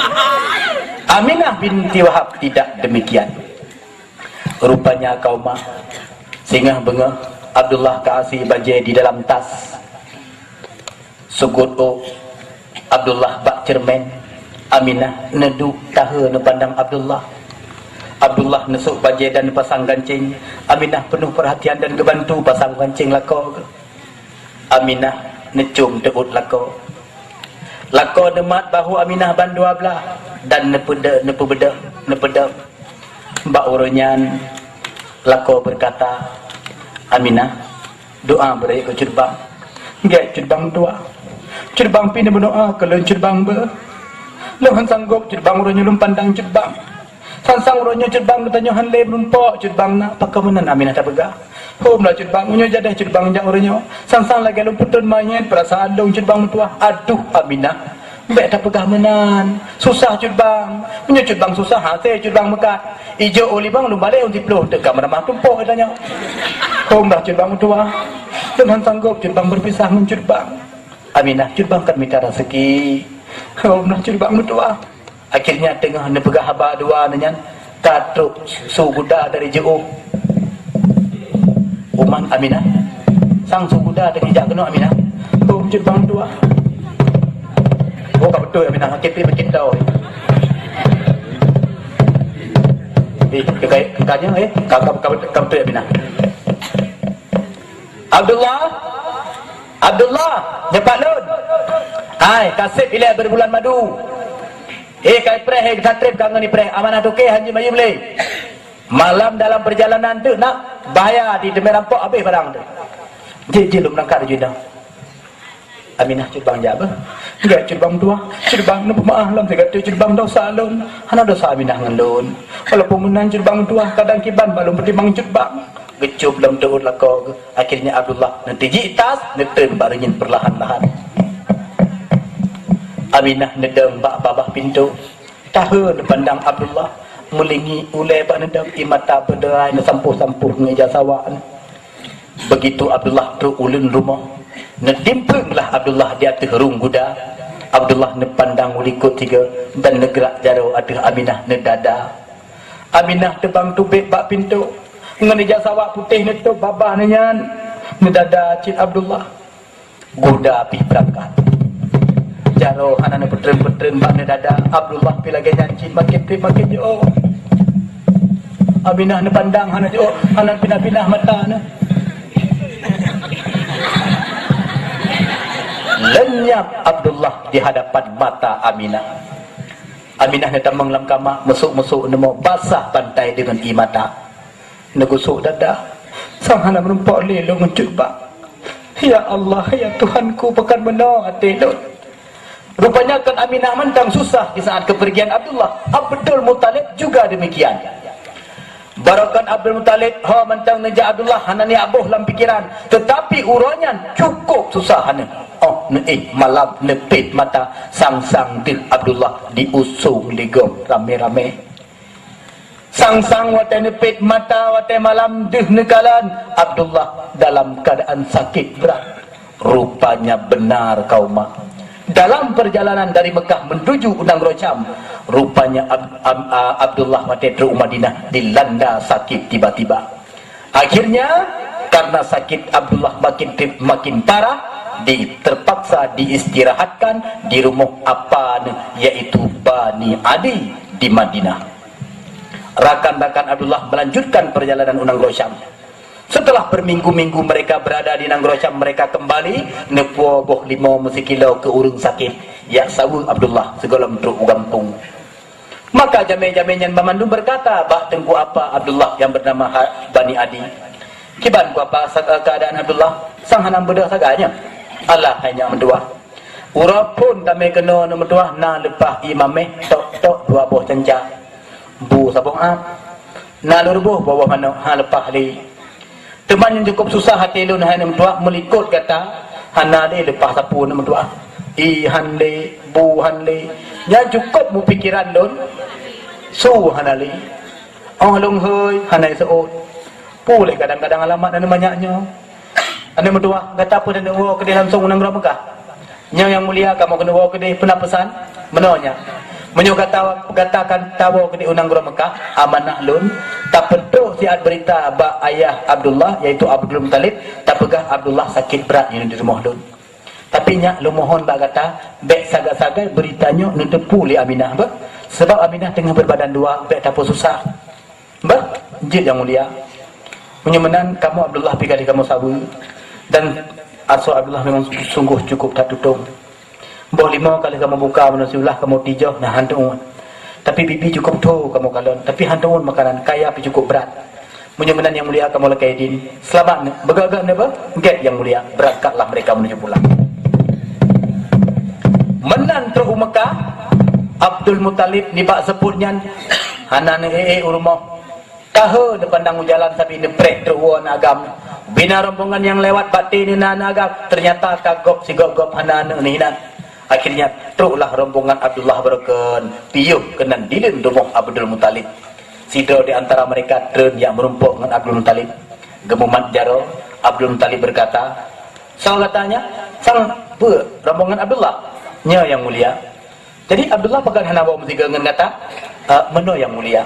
Aminah binti Wahab tidak demikian. Rupanya ka uma, singoh beungoh Abdullah ka asi bajée di dalam tas. Sukut ôk Abdullah bak ceureumen, Aminah neuduek tahe neupandang Abdullah. Abdullah neusôk bajée dan neupasang gancéng. Aminah peunoh peurhatian dan geubantu pasang gancéng lakoe geuh. Aminah neucôm teuôt lakoe. Lakoe neumat bahu Aminah bandua blaih dan neupeude-, neupeubeudoh, neupeudôh. Bak uroe nyan, lakoe beukata, "Aminah, doa beureuek keu Cut Bang. Gét Cut Bang dua. Cut Bang pih neumeudoa keu lôn Cut Bang beuh. Lôn hán sanggob Cut Bang uroe nyoe lôn pandang Cut Bang. Sang-sang uroe nyoe Cut Bang geutanyoe hán lé meurumpok Cut Bang na, pakon meunan Aminah tapeugah. Hom lah Cut Bang, meunyoe jadeh Cut Bang jak uroe nyoe. Sang-sang lagée lôn peutrön manyét peurasaan lôn Cut Bang meutuwah." "Aduh, Aminah, bék tapeugah meunan. Susah Cut Bang. Meunyoe Cut Bang susah, hasé Cut Bang meukat. Ijok u limong lôn balek u siplôh, teuka meuramah tumpok geutanyoe. Hom lah Cut Bang meutuwah. Lôn hán sanggob Cut Bang beupisah ngon Cut Bang." "Aminah, Cut Bang kan mita raseuki. Hom lah Cut Bang meutuwah." Akhirnya teungoh neupeugah haba dua nyan, ka trok su guda dari jiôh. Uman Aminah. Sang su guda dari jak keunoe Aminah. "Hom Cut Bang meutuwah." "Oh, ka beutôi Aminah, makin pi makin tau." Eh, keu kayèe, keu kayèe, eh, ka, ka, ka, ka beutôi Aminah. "Abdullah, Abdullah, nyoe pat lôn. Hai, ka sép ilèe beurebulan madu. Eh, ka ipreh, eh, ka trép ka ngon ipreh. Amanah toke hanjeuet mayuem lé. Malam dalam perjalanan teuk nak bahaya, di teumé rampok habéh barang teuk." "Jeuet, jeuet, lôn beurangkat laju inong." Aminah cut bang jak beuh. "Gèt cut bang meutuah, cut bang neupeumeu'ah lom sigoe teuk cut bang, dosa lôn." "Hana dosa Aminah ngon lôn. Walaupun meunan cut bang meutuah, kadang kiban bak lôn peutimang cut bang." Geucop lom teuôt lakoe geuh. Akhirnya Abdullah neutijik tas, neutreun bak reunyeun peurlahan-lahan. Aminah neudong bak babah pintoe. Tahe neupandang Abdullah, meulingi ulèe bak neudong, ie mata beudeurai neusampôh-sampôh ngon ija sawak. Begitu Abdullah trok uleuen rumoh, neutimpeueng lah Abdullah di ateueh rhueng guda. Abdullah neupandang u likot sigoe dan neugrak jaroe ateueh Aminah neudada. Aminah teubang tubék bak pintoe, ngon ija sawak putéh neutôb babah nyan, neudada cit Abdullah. Guda pih beurangkat. Jaroe hana neupeutrön-peutrön bak neudada, Abdullah pih lagèe nyan cit, makén trép makén jiôh. Aminah neupandang hana jiôh, hana pinah-pinah mata neuh. Lenyap Abdullah di hadapan mata Aminah. Aminah neutamong lam kama, meusuk-meusuk neumoe, basah pantai deungon ie mata. Neugusok dada, sang hana meurumpok lé lôn ngon cut bang. Ya Allah, ya Tuhanku, pakon meunoe até lôn. Rupanya kon Aminah mantong susah di saat kepergian Abdullah. Abdul Muthalib juga demikian. Barokon Abdul Muthalib, ho mantong neujak Abdullah hana niat boh lam pikeran, teutapi uroe nyan cukôp susah aneuk. Oh, neuéh malam neupét mata, sang-sang deuh Abdullah diusông lé gob ramé-ramé. Sang-sang watèe neupét mata, watèe malam deuh neukalon, Abdullah dalam keadaan sakit berat. Rupanya benar kaum mak. Dalam perjalanan dari Mekah menuju u nanggroe Syam, rupanya Ab-, Ab-, A-, Abdullah watèe trok u Madinah dilanda sakit tiba-tiba. Akhirnya, karena sakit Abdullah makin, makin parah, di-, terpaksa diistirahatkan di rumoh apa neuh, yaitu Bani Adi di Madinah. Rakan-rakan Abdullah melanjutkan perjalanan u nanggroe Syam. Setelah berminggu-minggu mereka berada di nanggroe Syam, mereka kembali neupuwoe boh limo meusikilo keu ureueng sakét, jak saweue Abdullah sigohlom trok u gampông. Maka jamé-jamé nyan banmandum berkata bak Teungku Apa Abdullah yang bernama Ha-, Bani Adi, "Kiban Teungku Apa sa-, keuadaan Abdullah? Sang hana beudôh sagai nyoe?" "Alah, hai nyak meutuah, uroe phon tamé keunoe aneuk meutuah na leupah ie maméh tok-tok dua boh canca, bu saboh ap, na lôn reuboh boh-boh manok, ha leupah lé. Teuma nyang cukôp susah até lôn hai aneuk meutuah, meulikot gata hana lé leupah sapeue aneuk meutuah. Ie han lé, bu han lé. Nyang cukôp mupikeran lôn, su hana lé. Óh lôn hôi hana iseuôt. Peue lé kadang-kadang alamat aneuk manyak nyoe. Aneuk meutuah, gata peue taneuk woe keudéh langsông u nanggroe Mekah? Nyoe nyang mulia, kamoe keuneuk woe keudéh, peue na peusan?" "Meunoe nyak, meunyoe gata, gata ka tawoe keudéh u nanggroe Mekah, amanah lôn, tapeutrok siat beurita bak ayah Abdullah, yaitu Abdul Muthalib, tapeugah Abdullah sakét brat nyoe di rumoh lôn. Tapi nyak, lôn mohon bak gata, bèk sagai-sagai beurita nyoe neuteupeue lé Aminah, beuh, sabab Aminah teungoh beureubadan dua, bèk tapeususah." "Bah, jeuet nyang mulia. Meunyoe meunan, kamoe Abdullah pih ka lheueh kamoe saweue, dan asoe Abdullah memang sungguh cukôp that tutông. Boh limo ka lheueh kamoe buka, meunan siulah kamoe tijoh, na han teuôt. Tapi bibi cukôp tho kamoe kalon, tapi han teuôt makanan, kaya pih cukôp brat. Meunyoe meunan nyang mulia, kamoe lakèe idin. Seulamat, beuga-ga neuba, gèt nyang mulia, beurangkatlah mereka menuju pulang." Meunan trok u Mekah, Abdul Muthalib nibak seupôt nyan hana neuék-ék u rumoh. Tahe neupandang u jalan sabe neupreh trok woe aneuk agam. Bina rombongan nyang lewat bak até neuh na aneuk agam, teunyata ka gob sigob-gob hana aneuk neuh inan. Akhirnya, troklah rombongan Abdullah barokon piôh keunan dileuen rumoh Abdul Muthalib. Sidroe di antara mereka treun jak meurumpok ngon Abdul Muthalib. Geumumat jaroe, Abdul Muthalib berkata, "Soe gata nyan? Sang peue rombongan Abdullah?" "Nyoe, Yang Mulia." "Jadi Abdullah pakon hana woe meusigoe ngon gata?" "Eh, meunoe, Yang Mulia.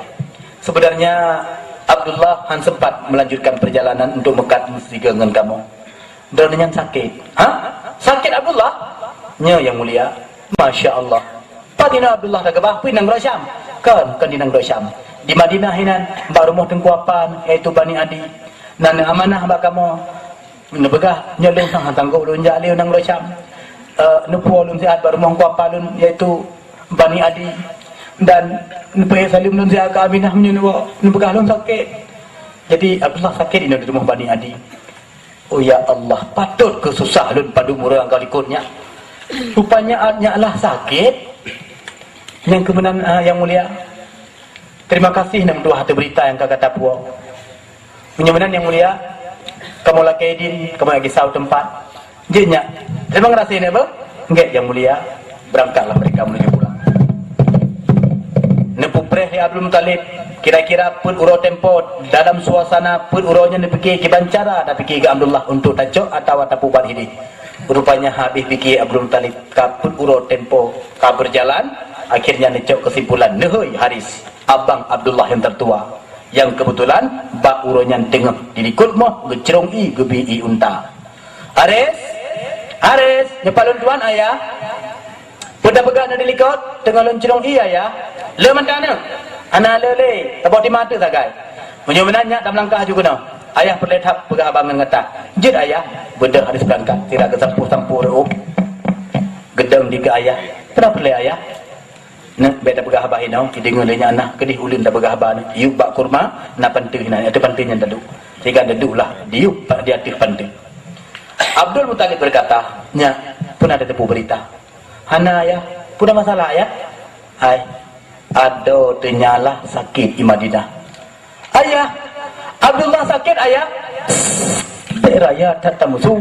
Sebenarnya Abdullah han sempat melanjutkan perjalanan untuk meukat meusigoe ngon kamoe. Droeneuh nyan sakét." "Hah? Sakét Abdullah?" "Nyoe, Yang Mulia." "Masya Allah. Pat inoe Abdullah takeubah, peue di nanggroe Syam?" "Kon, kon di nanggroe Syam. Di Madinah inan, bak rumoh teungku apa, yaitu Bani Adi. Na neuamanah bak kamoe, neupeugah, nyoe lôn sang-sang gob lôn jak lé u nanggroe Syam. Eh, neupuwoe lôn siat bak rumoh teungku apa lôn, yaitu Bani Adi. Dan neupeuék saleuem lôn siat keu Aminah meunyoe neuwoe, neupeugah lôn sakét. Jadi, Abdullah sakét inoe di rumoh Bani Adi. Oh ya Allah, patot keu susah lôn padum uroe nyang ka likot nyan. Rupanya nyak lah sakét. Nyang keuh meunan, ah, Yang Mulia. Terima kasih na meutuah ateueh beurita nyang ka gata puwoe. Meunyoe meunan Yang Mulia, kamoe lakée idin, kamoe lagée saboh teumpat. Jeuet nyak. Terima kasih nyak beuh. Enggak Yang Mulia. Berangkatlah mereka menuju pulang. Neupeupreh lé Abdul Muthalib, kira-kira peuet uroe tempo, dalam suasana peuet uroe nyan neupike kiban cara tapike keu Abdullah untuk tacok atawa tapubat hidéh. Rupanya habéh pike Abdul Muthalib, ka peuet uroe tempo ka berjalan, akhirnya neucok kesimpulan, neuhôi Haris, abang Abdullah nyang tertua, nyang kebetulan bak uroe nyan teungoh dilikot moh geucrong ié geubi ié unta. "Haris, Haris, nyoe pat lôn tuan ayah." "Peue tapeugah na dilikot?" "Teungoh lôn crong ié ayah." "Le mantong na?" "Hana le lé, saboh teuma teuh sagai." "Meunyoe meunan nyak tameulangkah aju keunoe. Ayah peureulée that peugah haba ngon gata." "Jeuet ayah." Beudôh Haris beurangkat, sira geusampôh-sampôh reuôh. Geudong dikeue ayah. "Peue na peureulée ayah?" "Neuk, bék tapeugah haba inoe, ideungoe lé nyak nah, keudeh ulôn tapeugah haba neuk. Yub bak kurma, na panteue inan, ateueh panteue nyan taduek." Sehingga taduek lah, diyub di ateueh panteue. Abdul Muthalib berkata, "Nyak, peue na tateupeue beurita?" "Hana ayah." "Peue na masalah ayah?" "Hai, adoe teunyalah sakét i Madinah." "Ayah, Abdullah sakét ayah." "Bék raya that tamusu.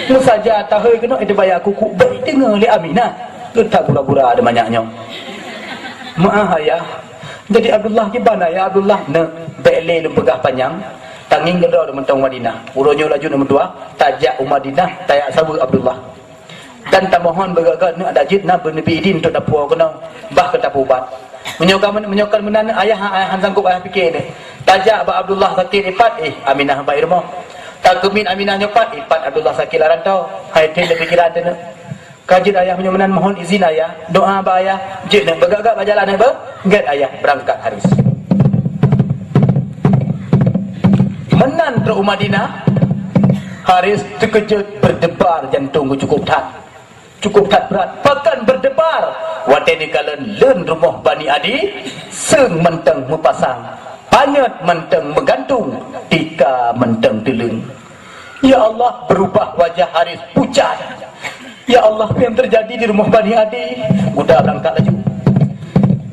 Meusaja tahôi keunoe itu baya kuku bék deungoe lé Aminah. Geutak gura-gura ada manyak nyoe." "Meu'ah ayah. Jadi Abdullah kiban ayah Abdullah?" "Neuk, bék lé lôn peugah panyang. Tangieng keudroe mantong Madinah. Uroe nyoe laju neumeutuah, tajak u Madinah, tajak saweue Abdullah. Dan tamohon beugaga neuk adak jeuet na beuneubri idin untuk tapuwoe keunoe, bah keu tapubat. Meunyoe ka, meunyoe ka meunan ayah, ayah han sanggob ayah pike neuk. Tajak bak Abdullah sakét ipat, eh, Aminah bak i rumoh. Takeumiet Aminah nyoe pat, ipat Abdullah sakét lam rantau. Hai tem lé pikeran teuh neuk. Ka jeuet ayah meunyoe meunan mohon izin ayah, doa bak ayah, jeuet neuk beugaga bak jalan neuk beuh." Gét ayah beurangkat Haris. Meunan trok u Madinah, Haris teukeujot berdebar jantong geuh cukup that. Cukup that brat, pakon berdebar. Watée neukalon leuen rumoh Bani Adi, seung mantong meupasang, panyöt mantong meugantung, tika mantong teuleung. Ya Allah, berubah wajah Haris pucat. Ya Allah, peue nyang teujadi di rumoh Bani Adi? Uda beurangkat laju.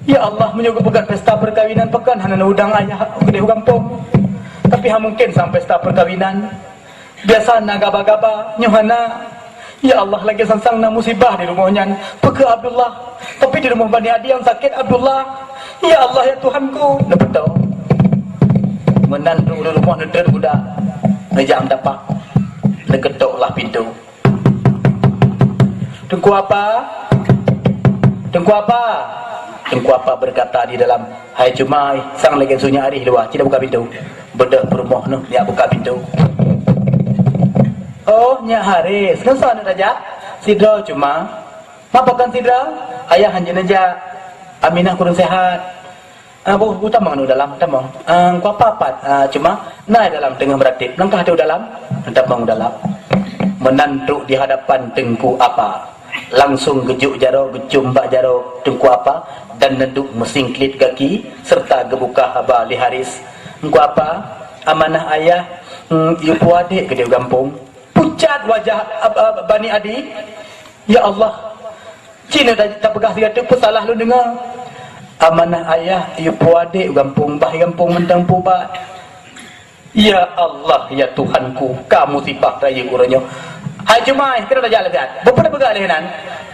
Ya Allah, meunyoe geupeugét pesta peukawinan, pakon hana neudong ayah keudeh u gampông? Tapi hana mungken sang pesta peukawinan. Biasa na gaba-gaba, nyoe hana. Ya Allah, lagée sang-sang na musibah di rumoh nyan. Peue keu Abdullah? Tapi di rumoh Bani Adi nyang sakét Abdullah. Ya Allah, ya Tuhanku, neupeutoe. Meunan trok u rumoh neutrön guda, neujak meudapak, neukeutoklah pintoe. "Teungku Apa? Teungku Apa?" Teungku Apa berkata di dalam, "Hai Cuma, sang lagée sunyak arih luwa, ci tabuka pintoe." Beudôh peurumoh neuh jak buka pintoe. "Oh, Nyak Haris, ngon soe aneuk tajak?" "Sidroe Cuma." "Pakon sidroe?" "Ayah hanjeuet neujak, Aminah kureueng sehat." "Ah, bu, bu tamong u dalam, tamong." "Ah, Teungku Apa pat?" "Ah, Cuma, na i dalam teungoh meuratéb." "Langkah teuh u dalam." Tamong u dalam. Meunan trok di hadapan Teungku Apa. Langsong geujok jaroe, geucom bak jaroe Teungku Apa dan neuduek meusingklit gaki serta geubuka haba lé Haris. "Teungku Apa, amanah ayah, hmm, yue puwoe adék keudeh u gampông." Pucat wajah, ab-, ab-, Bani Adi. Ya Allah, ci neuta-, tapeugah sigoe teuk peue salah lôn deungoe. "Amanah ayah, yue puwoe adék u gampông, bah i gampông mantong pubat." Ya Allah, ya Tuhanku, ka musibah rayeuk uroe nyoe. "Hai Cuma, keunoe tajak lagée nyan." "Peue tapeugah lagée nyan?"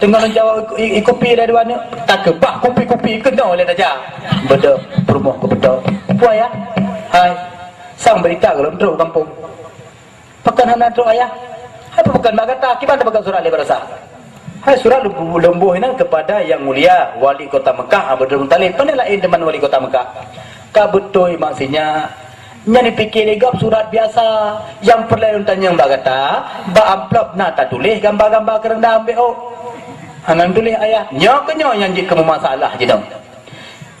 "Teungoh lôn jawa i-, i-, i kupi lé dua neuk, takeubah kupi-kupi keunoe lé tajak." Beudôh peurumoh geupeutôh. "Peue ayah?" "Hai, sang beurita gohlom trok u gampông." "Pakon hana trok ayah?" "Hai, pakon bak gata, kiban tapeugah surat lé baroesa?" "Hai, surat lôn bu-, lôn boh inan keupada Yang Mulia Wali Kota Mekah Abdul Muthalib, pane laén teuma Wali Kota Mekah." "Ka beutôi mak sinyak, nyan jipike lé gob surat biasa, nyang peureulée lôn tanyong bak gata, bak amplop na tatuléh gamba-gamba keureundam bék ôk." "Hana tuléh ayah." "Nyoe keuh nyoe nyang jeuet keu meumasalah jinoe."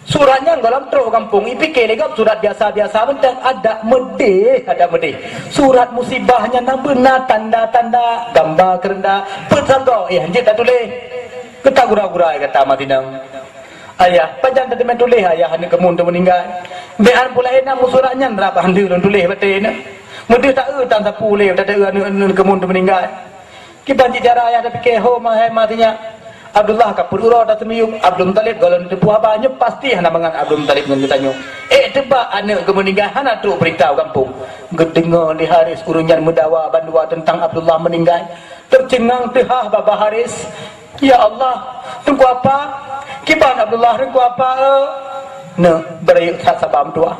Surat nyan gohlom trok gampông, ipike lé gob surat biasa-biasa mantong, adak meudeh, adak meudeh. Surat musibah nyan na beuna tanda-tanda, gamba keureunda, peuet sagoe, eh, hanjeuet tatuléh. Geutagura-gura gata matinong. "Ayah, pajan tateumé tuléh ayah aneuk kamoe teuh meuninggai? Bék an pula inong meusurat nyan rab han lheueh lôn tuléh batée nyoe. Meudeuh taeu tan sapeue lé tateue aneuk-aneuk kamoe teuh meuninggai." Kiban cit cara ayah tapike, ho ma hai ma sinyak. Abdullah ka peuet uroe taseumiyueb, Abdul Muthalib gohlom neuteupeue haba, nyoe pasti hana mangat Abdul Muthalib ngon geutanyoe. Ék teubak aneuk geuh meuninggai hana trok beurita u gampông. Geudeungoe lé Haris ureuëng nyan meudawa bandua teuntang Abdullah meuninggai. Teuceungang teuhah babah Haris. "Ya Allah, Teungku Apa, kiban Abdullah Teungku Apa, eh?" "Neuk, beurayeuk that saba meutuah.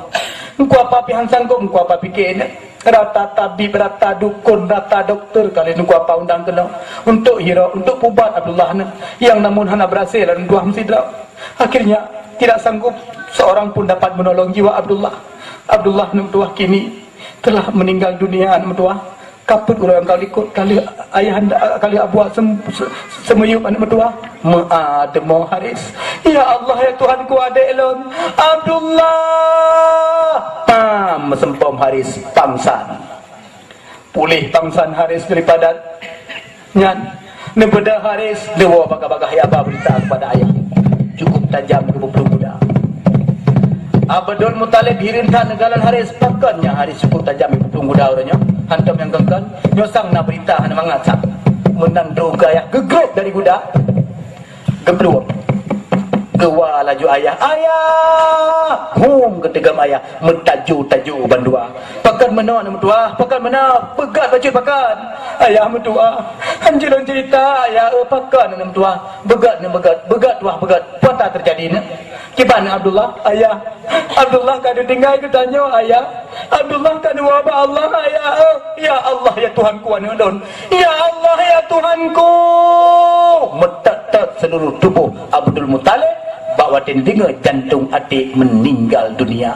Teungku Apa pih han sanggob, Teungku Apa pike neuk. Rata tabib, rata dukon, rata doktor ka lheueh Teungku Apa undang keunoe untuk hiro, untuk pubat Abdullah neuk, nyang namun hana beurasé lam tuah meusidroe. Akhirnya, tidak sanggup seorang pun dapat menolong jiwa Abdullah. Abdullah neuk tuah kini telah meninggal dunia neuk tuah." Ka peuet uroe nyang ka likot, ka lheueh ayah anda, ka lheueh Abu Asem se-, seumiyueb aneuk meutuah. Meu'ah teumo Haris. "Ya Allah, ya Tuhanku, adék lôn, Abdullah!" Pam, meuseumpom Haris, pangsan. Puléh pangsan Haris daripada nyan, neubeudôh Haris, neuwoe bagah-bagah ya ba beurita kepada ayah. Cukup tajam geupeuplung guda. Abdul Muthalib hireuen that neukalon Haris, pakon nyan Haris cukup tajam geupeuplung guda uroe nyoe? Hantom nyang kon-kon, nyoe sang na beurita hana mangat sang. Meunan droe geuh ayah geugrôp dari guda. Geuplueng. Geuwa laju ayah, "Ayah!" Hum, geuteugam ayah, meutaju-taju bandua. "Pakon meunoe aneuk meutuah? Pakon meunoe? Peugah bacut pakon?" "Ayah meutuah, hanjeuet lôn ceurita, ayah, eh, pakon aneuk meutuah?" "Beugét neuk beugét, beugét tuah beugét. Peue teujadi neuk?" "Kiban Abdullah, ayah?" "Abdullah ka neutinggai geutanyoe, ayah. Abdullah ka neuwoe bak Allah, ayah, eh." "Ya Allah, ya Tuhanku, aneuk lôn. Ya Allah, ya Tuhanku!" Meutot-tot seluruh tuboh Abdul Muthalib bak watée neudeungoe jantong até meuninggal dunia.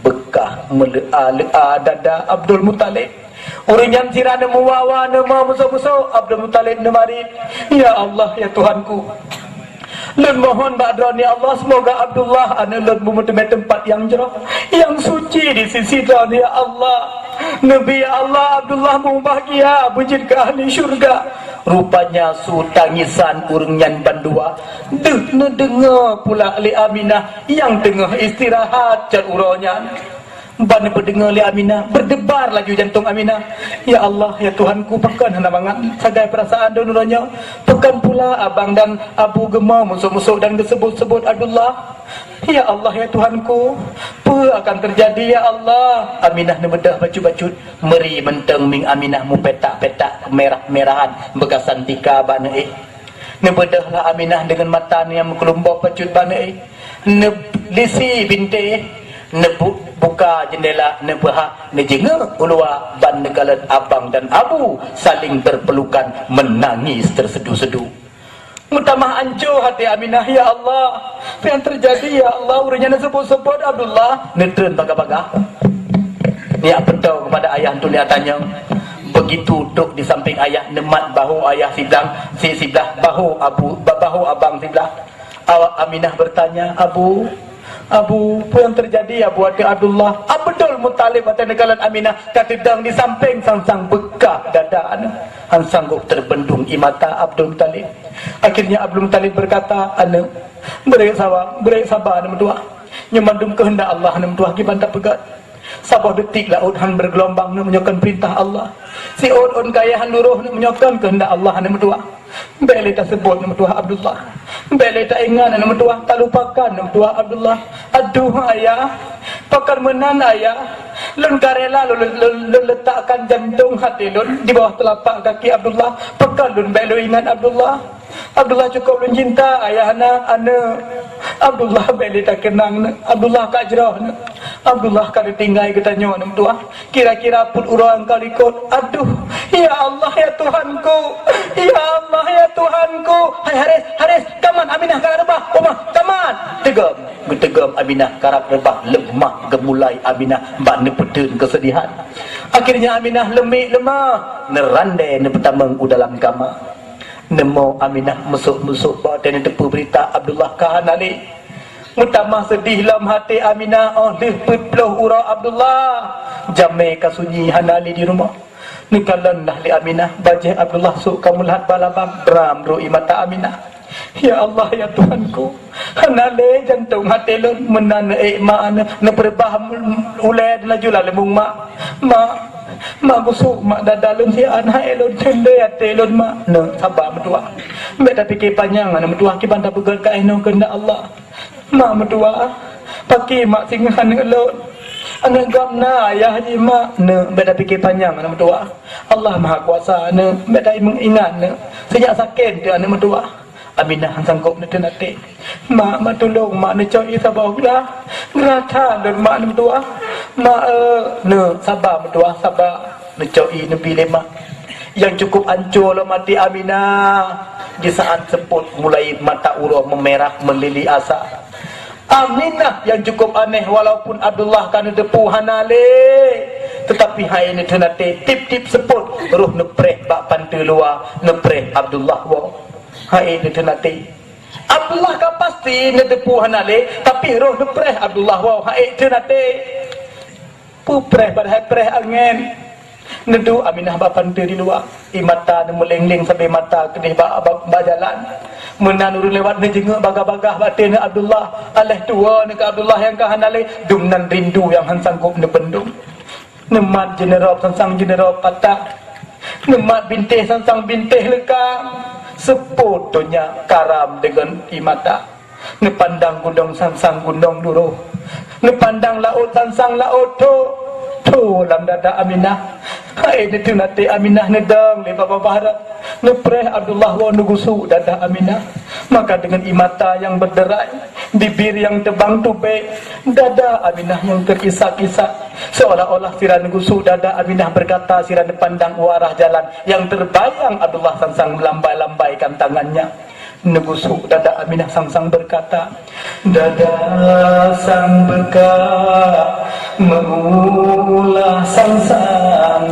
Beukah meuleu'a-leu'a dada Abdul Muthalib. Ureuëng nyan sira neumeuwa-wa, neumeumusôk-musôk, Abdul Muthalib neumarit. "Ya Allah, ya Tuhanku, lôn mohon bak Droeneuh, ya Allah, seumoga Abdullah aneuk lôn beumeuteumé teumpat nyang jroh, nyang suci di sisi Droeneuh, ya Allah. Neubi, ya Allah, Abdullah beubahgia, beujeuet keu ahli syeuruga." Rupanya su tangisan ureuëng nyan bandua deuh neudeungoe pula lé Aminah nyang teungoh istirahat cot uroe nyan. Ban neupeudeungoe lé Aminah, beudebar laju jantong Aminah. "Ya Allah, ya Tuhanku, pakon hana mangat sagai peurasaan droeneuh uroe nyoe? Pakon pula abang dan abu geumoe musôk-musôk dan geuseubot-seubot Abdullah? Ya Allah, ya Tuhanku, peue akan teujadi, ya Allah?" Aminah neubeudôh bacut-bacut, meuri mantong mieng Aminah meupetak-petak keumérah-merahan beugasan tika bak neuéh. Neubeudôhlah Aminah deungon mata nyang meukeulumbok bacut bak neuéh. Neulisi bintéh, neubu-, buka jeundela, neubeuhah, neujeungeuk u luwa ban neukalon abang dan abu saléng berpelukan, meunangis teuseudu-seudu. Meutamah ancô até Aminah, "Ya Allah, peue nyang teujadi, ya Allah? Ureuëng nyan neuseubot-seubot Abdullah." Neutreun bagah-bagah. Neujak peutoe keupada ayah untuk neujak tanyong. Beugitu trok di sampéng ayah, neumat bahu ayah siblah, si siblah bahu abu, ba-, bahu abang siblah. Awak Aminah bertanya, "Abu, Abu, peue nyang teujadi, Abu, até Abdullah?" Abdul Muthalib watée neukalon Aminah ka teudong di sampéng sang-sang beukah dada aneuk. Han sanggob teubendong ie mata Abdul Muthalib. Akhirnya Abdul Muthalib berkata, "Aneuk, beureuek saba, beureuek saba aneuk meutuah. Nyoe mandum keuheundak Allah aneuk meutuah, kiban tapeugét. Saboh detik laôt han bergelombang aneuk meunyoe kon peurintah Allah. Siôt ôn kayée han luroh aneuk meunyoe kon keuheundak Allah aneuk meutuah. Bék lé taseubot aneuk meutuah Abdullah. Bék lé taingat aneuk meutuah, talupakan aneuk meutuah Abdullah." "Aduh, ayah, pakon meunan, ayah? Lôn ka rela lôn, lôn, lôn leutakkan jantong até lôn di bawah teulapak kaki Abdullah. Pakon lôn bék lôn ingat Abdullah? Abdullah cukôp lôn cinta, ayah, aneuk, aneuk. Abdullah bék lé takeunang, aneuk. Abdullah ka jroh, aneuk. Abdullah ka neutinggai geutanyoe, aneuk meutuah. Kira-kira peuet uroe nyang ka likot. Aduh, ya Allah, ya Tuhanku. Ya Allah, ya Tuhanku. Hai Haris, Haris, kaman, Aminah ka reubah. Oma, kaman." Teugom, geuteugom Aminah karab reubah, leumah geumulai Aminah bak neupeuteun keusedihan. Akhirnya Aminah leumiek leumah, neurandé neupeutamong u dalam kama. Neumo Aminah meusôk-meusôk bak watée neuteupeue beurita Abdullah ka hana lé. Meutamah seudeh lom até Aminah óh lheueh peuet ploh uroe Abdullah. Jamé ka sunyi, hana lé di rumoh. Neukalon lah lé Aminah bajèe Abdullah sôk ka meulat bak labang, bram ru ie mata Aminah. "Ya Allah, ya Tuhanku, hana lé jantông até lôn." Meunan neuék mak neuh, neupeureubah ulèe laju lam leumông mak. "Mak, mak, gusôk mak dada lôn siat, han ék lôn theun lé até lôn, mak." "Neuk, saba meutuah. Bèk tapike panyang aneuk meutuah, kiban tapeugèt keu 'oh noe keuheundak Allah." "Mak meutuah, pakri mak singoh aneuk lôn. Aneuk gob na ayah jih, mak." "Neuk, bèk tapike panyang aneuk meutuah. Allah Mahakuasa, neuk, bèk taingat, neuk. Seujak sakét teuh aneuk meutuah." Aminah han sanggôp neutheun até. "Mak, mak tulông mak neucok ie saboh glah. Geurasa lôn mak aneuk meutuah. Mak, eu." "Neuk, saba meutuah, saba." Neucok ie neubi lé mak. Nyang cukup ancô lom até Aminah di saat seupôt mulai mata uroe meumeurah meulili asa. Aminah nyang cukup aneh, walaupun Abdullah ka neuteupeue hana lé, teutapi han ék neutheun até, tiep-tiep seupôt roh neupreh bak panteue luwa, neupreh Abdullah woe. Han ék neutheun até. Abdullah ka pasti neuteupeue hana lé, tapi roh neupreh Abdullah woe, han ék theun até. Peupreh padahai preh angén. Neuduek Aminah bak panteue di luwa. Ie mata neumeuleng-leng sabe mata keudeh bak, bak, bak jalan. Meunan ureueng lewat neujeungeuk bagah-bagah bak até neuh Abdullah. Aléh tuwoe neuh keu Abdullah nyang ka hana lé, dum nan rindu nyang han sanggôp neubendông. Neumat jeuneurôb sang-sang jeuneurôb patah. Neumat bintéh sang-sang bintéh leukang. Seupôt donya karam deungon ie mata. Neupandang gunong sang-sang gunong duroh. Neupandang laôt sang-sang laôt tho. Tho lam dada Aminah. Han ék neutheun até Aminah neudong lé babah barat. Neupreh Abdullah woe neugusuk dada Aminah. Maka deungon ie mata nyang beuderai, bibir nyang teubang tubék, dada Aminah nyang teukisak-kisak. Seolah-olah sira neugusuk dada Aminah beukata sira neupandang u arah jalan nyang teubayang Abdullah sang-sang meulambai-lambaikan tangannya. Neugusuk dada Aminah sang-sang beukata, "Dada sang beuka meuulah sang-sang,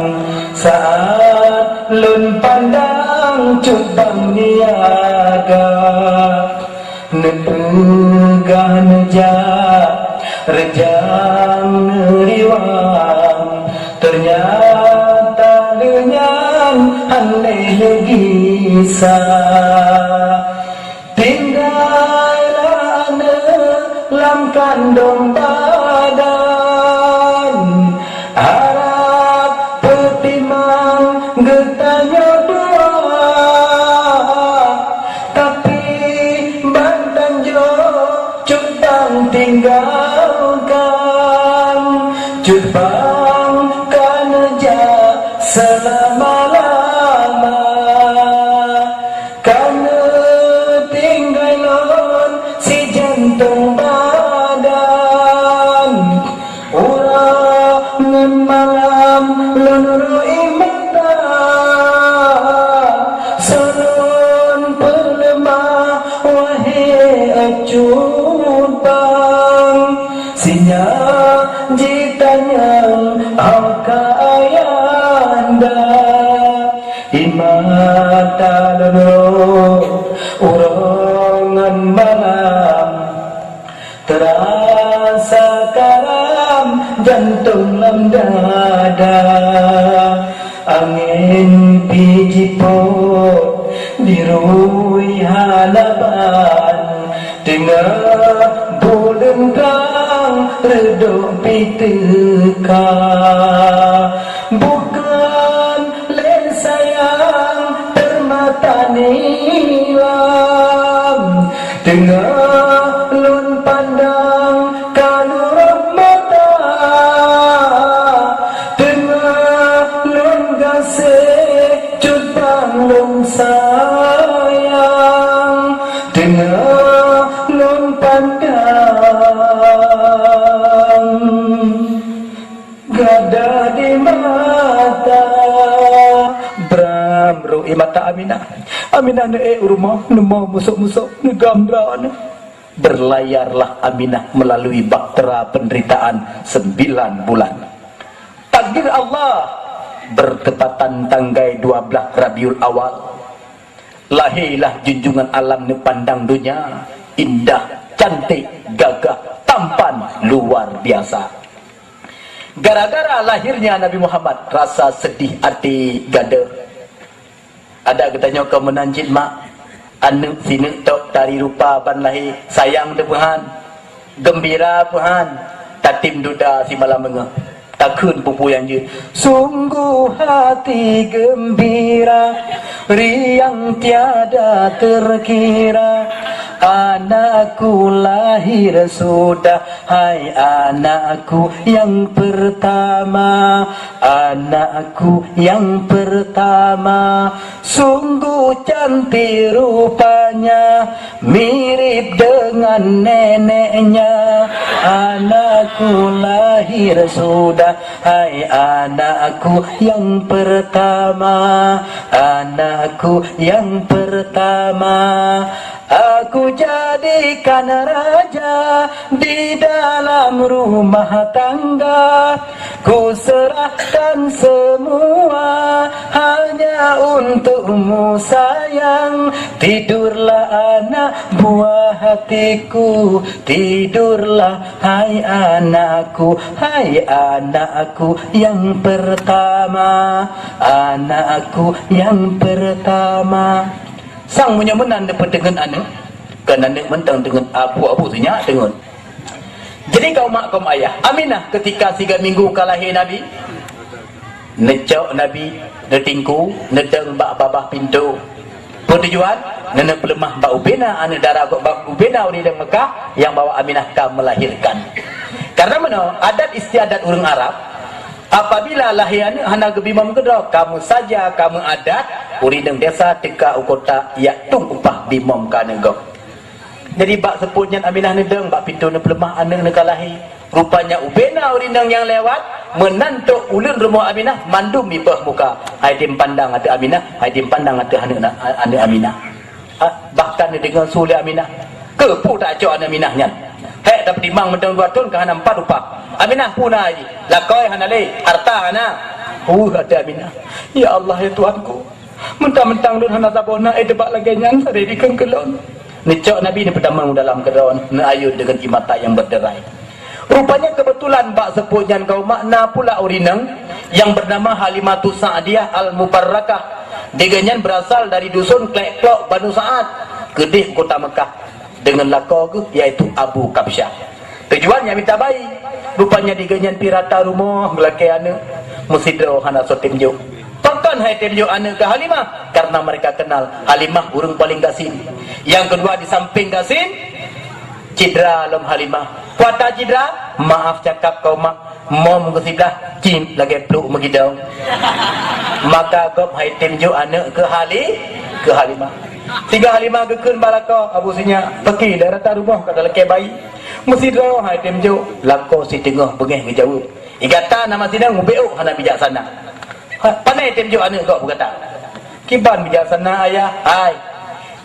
saat lôn pandang cut bang niaga. Neupeugah neujak reujang neuriwang, teunyata lé nyan han lé neugisa. Tinggai lah aneuk lam kandông badan, harab peutimang geutanyoe dua. Tapi ban tanjoe cut bang tinggalkan, cut bang ka neujak seulama-lama. Ka neutinggai lôn sijantông badan. Uroe ngon malam lôn rui mata, soe lôn peuleumah, wahé cut bang. Sinyak jitanyong, 'Oh ka ayanda?' Ie mata lôn rôh uroe ngon malam, teurasa karam jantông lam dada. Angén pih jipôt dirui hana ban, teungoh buleuen trang reudôk pih teuka. Bukon lé sayang teumata nilam, teungoh lôn pandang ka lurôh mata, teungoh lôn gaséh cut bang lôn sayang, teungoh lôn pandang. Gadoh di mata. Bram rui mata Aminah. Aminah neuék u rumoh, neumo musôk-musôk, neugam droeneuh. Berlayarlah Aminah melalui bahtera penderitaan sembilan bulan. Takdir Allah, bertepatan tanggai dua belas Rabiul Awal, lahirlah junjungan alam neupandang donya, indah, cantik, gagah, tampan, luar biasa. Gara-gara lahirnya Nabi Muhammad, rasa sedih até gadôh. Adak geutanyoe ka meunan cit mak, aneuk sineuk tok tari rupa ban lahé, sayang teupeuhan, geumbira peuhan, tatem duda simalam beungoh, takheun peue-peue nyang jeuet. Sungguh hati gembira, riang tiada terkira, anakku lahir sudah, hai anakku yang pertama. Anakku yang pertama, sungguh cantik rupanya, mirip dengan neneknya. Anakku lahir sudah, hai anakku yang pertama, anakku yang pertama. Aku jadikan raja di dalam rumah tangga. Ku serahkan semua hanya untukmu sayang. Tidurlah anak buah hatiku, tidurlah hai anakku, hai anakku yang pertama, anakku yang pertama. Sang meunyoe meunan neupeuteungeut aneuk, keu aneuk mantong teungeut abu-abu sinyak teungeut. Jadi kaum mak kaum ayah, Aminah ketika siga minggu ka lahé Nabi, neucok Nabi, neutingku, neudong bak babah pintoe. Peue tujuan? Neuneuk peuleumah bak ubena aneuk dara gob bak ubena ureuëng Meukah nyang bahwa Aminah ka meulahirkan. Karena meunoe, adat istiadat ureuëng Arab, apabila lahé aneuk hana geubimom keudroe, ka meusaja, ka meuadat, ureuëng desa teuka u kota jak tueng upah bimom keu aneuk gob. Jadi bak seupôt nyan Aminah neudong bak pintoe neupeuleumah aneuk neuka lahé. Rupanya ubena ureuëng nyang lewat, meunan trok ulôn rumoh Aminah mandum mibeuh muka. Hai tem pandang ateueh Aminah, hai tem pandang ateueh aneuk na-, aneuk Aminah. Ah, bahkan neudeungoe su lé Aminah, "Keupeue tacok aneuk Aminah nyan? Hék tapeutimang mantong dua thon ka hana meupat upah. Aminah peue na jih? Lakoe hana lé, harta hana." Uh, ateueh Aminah, "Ya Allah, ya Tuhanku, mentang-mentang lôn hana saboh na, eh, teubak lagée nyan sabe dikeue keu lôn." Neucok Nabi neupeutamong dalam keudroe, neuayun deungon ié mata nyang beuderai. Rupanya keubeutulan bak seupôt nyan kaum mak na pula ureuëng nyang bernama Halimatus Sa'diyah Al-Mubarrakah. Digée nyan beurasal dari dusun Klek-Klok Banu Sa'ad, keudeh u kota Meukah, deungon lakoe geuh, yaitu Abu Kabsyah. Tujuan nyang mita bayi. Rupanya digée nyan pi rata rumoh geulakée aneuk, meusidroe hana soe tem jok. Pakon hai tem jok aneuk keu Halimah? Karena mereka kenal Halimah ureuëng paléng gasien. Nyang keudua di sampéng gasien, cidra lom Halimah. Peue ata cidra? Maaf cakap kaum mak, mom geusiblah cit lagée pluek meugidong. Maka gob hai tem jok aneuk keu Hali-, keu Halimah. Siga Halimah geukheun bak lakoe, "Abu sinyak, pakri dah rata rumoh ka talakée bayi. Meusidroe hai tem jok." Lakoe siteungoh beungéh geujaweueb, "I gata na meusidang ubeuôk hana bijaksana. Ha, pané tem jok aneuk gob gata?" "Kiban bijaksana, Ayah." "Hai,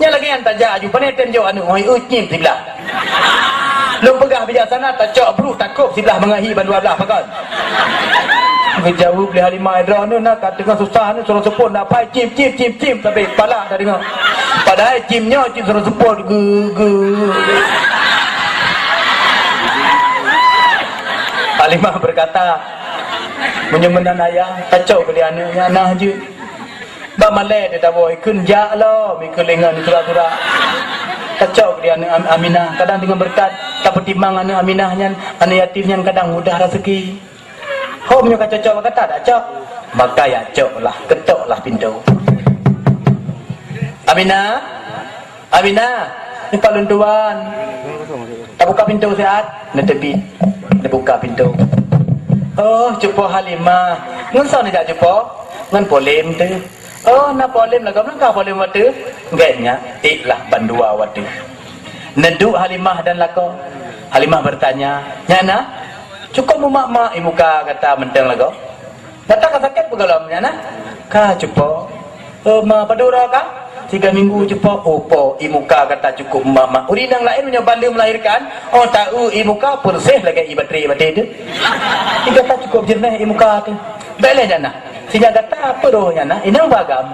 nyan lagée nyan tajak aju, pané tem jok aneuk, hôi ueh nyim siblah. Lôn peugah bijaksana, tacok bruek takôb siblah mangat hi ban dua blaih, pakon?" Geujaweueb lé Halimah, "Droeneuh na ka teungoh susah, neuh, sidroe seupôt na pai cim, cim, cim, cim, sampai palak dah deungoe. Padahai cim nyoe cim sidroe seupôt, geu, geu." Halimah berkata, "Meunyoe meunan Ayah, tacok keu lé aneuk nyan na jeuet." Bak malée teuh tawoe, ikheun jak lom, ikheun lé ngon surak-surak. Tacok keu lé aneuk Am-, Aminah, kadang deungon beureukat, tapeutimang aneuk Aminah nyan, aneuk yatim nyan kadang mudah raseuki. Hom nyoe ka cocok bak gata, dak cok? Maka jak cok lah, ketok lah pintoe. "Aminah, Aminah, nyoe pat lôn tuan." Tabuka pintoe siat, neuteubiet. Neubuka pintoe. "Oh, cupo Halimah. Ngon soe neujak cupo?" "Ngon Po Lem teuh." "Oh, na Po Lem lagoe, meulangkah Po Lem wateuh?" "Gét nyak, tiek lah bandua wateuh." Neuduek Halimah dan lakoe. Halimah bertanya, "Nyak na, cukôp meumak-mak ié muka gata mantong lagoe? Gata ka sakét peue gohlom, Nyak na?" "Ka, cupo." "Oh, ma, padub uroe ka?" "Tiga minggu, cupo." "Oh, po, ié muka gata cukôp meumak-mak. Ureuëng nyang laén meunyoe ban lheueh meulahirkan, oh, ta-eu ié muka peureséh lagée ié batri batée teuh. Ié gata cukôp jeureunéh ié muka teuh. Bék lé, Nyak na. Sinyak gata peue roh, Nyak na? Inong peue agam?"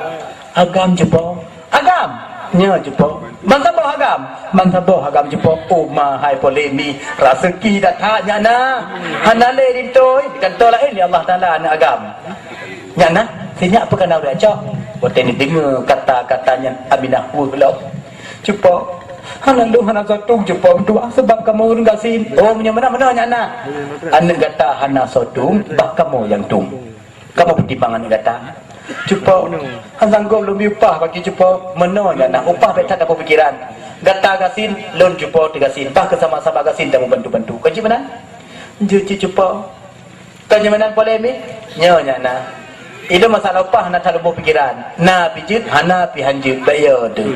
"Agam, cupo." "Agam?" Nyoe cupo. Ban saboh agam. Ban saboh agam cupo. Oh, ma hai polémik. Raseuki that-that nyan na. Hana lé ditôi. Di kantô laén lé Allah Taala aneuk agam. Nyan na. Sinyak peue ka na ureueng cok. Watèe neudeungoe kata-kata nyan Aminah weueh lom. Cupo. Hana lôn hana sotong cupo meutuah sebab kamoe ureueng gasien. Oh, meunyoe meunan-meunan nyan na. Aneuk gata hana sotong, bah kamoe nyang tong. Kamoe peutimang aneuk gata. Cupo, han sanggob lôn bi upah bagi cupo, meunoe nyan na upah bèk that tapeupikiran. Gata gasien, lôn cupo teugasien, bah keu sama-sama gasien tameubantu-bantu. Ka jeuet meunan? Jeuet cit cupo. Ka jeuet meunan polémik? Nyoe nyan na. Ilôn masalah upah hana that lôn boh pikiran. Na pih jeuet, hana pih han jeuet, bèk yo teuh.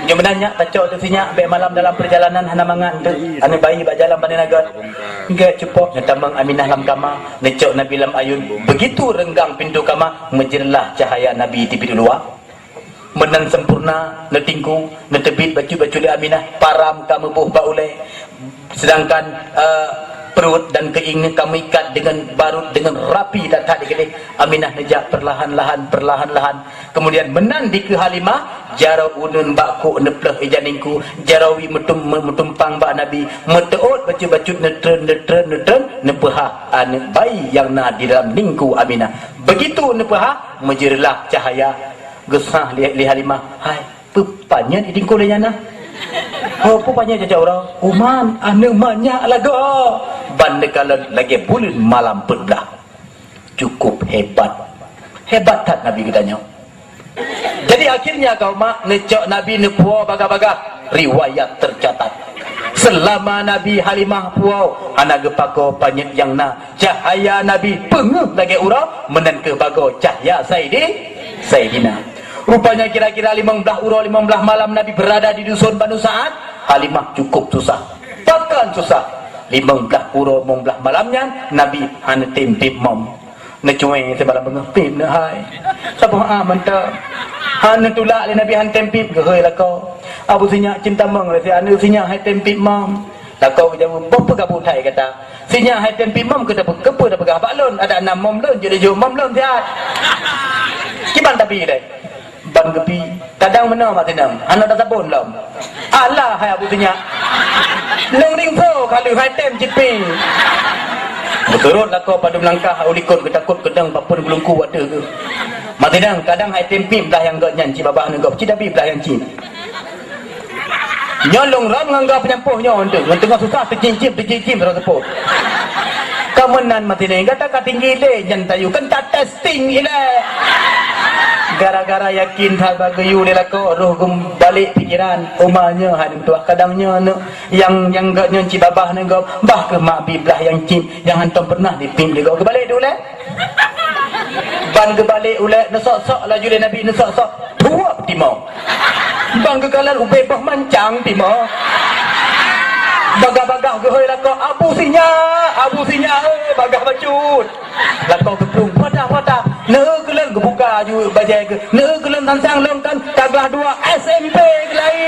Nyoe meunan nyak tacok teuh sinyak, bèk malam dalam perjalanan hana mangat teuh. Aneuk bayi bak jalan pane na göt. Gèt cupo, neutamong Aminah lam kama. Neucok Nabi lam ayun, beugitu reunggang pintoe kama, meujeureulah cahya Nabi teubiet u luwa. Meunan sempurna, neutingku, neuteubiet bacut-bacut lé Aminah, param ka meuboh bak ulèe, seudangkan, eh, pruet dan keuieng ka meuikat deungon barot deungon rapi that-that di keudéh. Aminah neujak peurlahan-lahan, peurlahan-lahan. Keumudian meunan dikeue Halimah, jaroe uneuen bak kok neupleuh ija ningku, jaroe wie meutum-, meutumpang bak Nabi, meuteuôt bacut-bacut neutreun, neutreun, neutreun, neupeuhah aneuk bayi nyang na di dalam ningku Aminah. Beugitu neupeuhah, meujeureulah cahya, geusah lé, lé Halimah, "Hai, peue panyöt idingkue lé nyan na?" "Oh, peue panyöt cacok uroe?" "Uman, aneuk manyak lagoe." Ban neukalon lagèe buleuen malam peuet blah. Cukup hebat. Hebat that Nabi geutanyoe. Jadi, akhirnya kaum mak neucok Nabi neupuwoe bagah-bagah. Riwayat tercatat, seulama Nabi Halimah puwoe hana geupakoe panyöt nyang na. Cahya Nabi peungeuh lagèe uroe, meunan keuh bagoe cahya Saidi-, Saidina. Rupanya kira-kira limong blah uroe, limong blah malam Nabi berada di dusun Banu Sa'ad. Halimah cukup susah. Pakon susah? Limong blah uroe, limong blah malam nyan Nabi hana tem pip mom. Neucueng sibalah beungoh pip neuhai. Saboh a mantong. Hana tulak lé Nabi han tem pip geuhôi lakoe. Abu Sinyak cim tamong lé si aneuk Sinyak hai tem pip mom. Lakoe geujaweueb, "Boh peugah butai gata? Sinyak hai tem pip mom keu tape-, keupeue tapeugah bak lôn, adak na mom lôn jeuet jok mom lôn siat." Kiban tabi lé. Ban geubi, kadang meunoe mak sinong, hana tasabon lom. Alah hai Abu Sinyak. Lôn ringso ka lheueh hai tem cit pih. Meuturot lakoe padum langkah u likot geutakot keudong papeuen geulungku ateueh geuh. Mak sinong, kadang hai tem pip blah nyang gèt nyan cit babah ngon gob, cit tabi blah nyang cit. Nyoe lôn rhom ngon gob peunyampôh nyoe untuk ngon teungoh susah teucim-cim, teucim-cim sidroe seupôt. Ka meunan mak sinong, gata ka tinggi lé nyan tayue kan ta tes Ting ilèe. Gara-gara yakin that bak geuyue lé lakoe, roh geubalek pikeran, uma nyoe hai meutuah kadang nyoe neuk nyang, nyang gèt nyoe cit babah ngon gob, bah keuh mak bi blah nyang cit nyang hantom peureunah jipip lé gob. Geubalek deh ulèe. Ban geubalek ulèe, neusok-sok laju lé Nabi, neusok-sok, tuwöb timoh. Ban geukalon ubé boh mancang timoh. Bagah-bagah geuhôi lakoe, "Abu Sinyak, Abu Sinyak, eh, bagah bacut." Lakoe geuplueng, "Patah, patah." Neueu keu lôn geubuka aju bajèe geuh. Neueu keu lôn sansang lôn kan ka glah dua S M P geulai.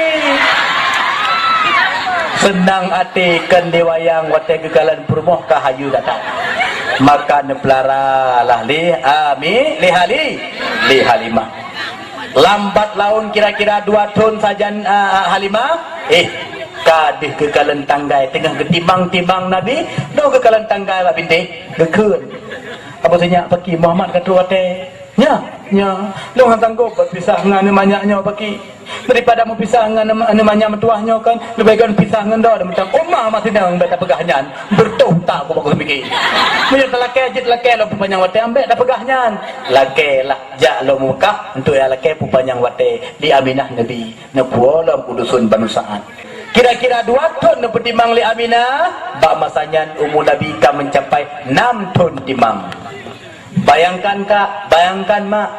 Seunang até kön di wayang watèe geukalon peurumoh ka hayeue gata. Maka neupeulara lah lé Ami, lé Hali, lé Halimah. Lambat laun kira-kira dua thon sajan, ah, Halimah, eh, ka deuh geukalon tanggai teungoh geutimang-timang Nabi, deuh geukalon tanggai bak bintéh. Geukheun. Abu Sinyak, "Pakri Muhammad ka trôk watèe?" "Nya, nya. Lôn han sanggob beupisah ngon aneuk manyak nyoe, Pakri. Daripada meupisah ngon aneuk, aneuk manyak meutuah nyoe kan, leubeh gèt pisah ngon droe." Meucam uma mak sinong bèk tapeugah nyan. Beureutoh utak ku bak ku seumiké. Meunyoe talakèe, jeuet talakèe lom peupanyang watèe, ambèk tapeugah nyan. Lakèe lah, jak lom Meukah, untuk jak lakèe peupanyang watèe di Aminah Nabi. Neupuwoe lom u dusun Banu Sa'ad. Kira-kira dua thon neupeutimang lé Aminah, bak masa nyan umu Nabi ka meucapai nam thon timang. Bayangkan kak, bayangkan mak,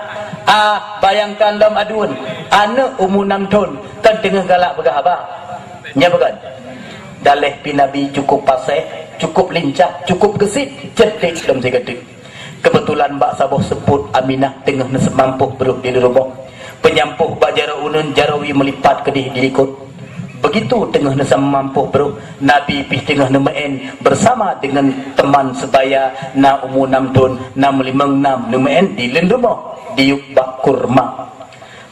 ah, bayangkan lom aduen, aneuk umu nam thon kan teungoh galak peugah haba. Nya bukan? Daleh pi Nabi cukup paséh, cukup lincah, cukup geusit, ceuték lom sigoe teuk. Keubeutulan bak saboh seupôt Aminah teungoh neuseumampôh brôh di rumoh. Peunyampôh bak jaroe uneuen, jaroe wie meulipat keudéh di likot. Beugitu teungoh neuseumampôh brôh, Nabi pih teungoh neumeu'en beusama deungon teuman seubaya na umu nam thon, na meulimong nam, neumeu'en di leuen rumoh, diyueb bak kurma.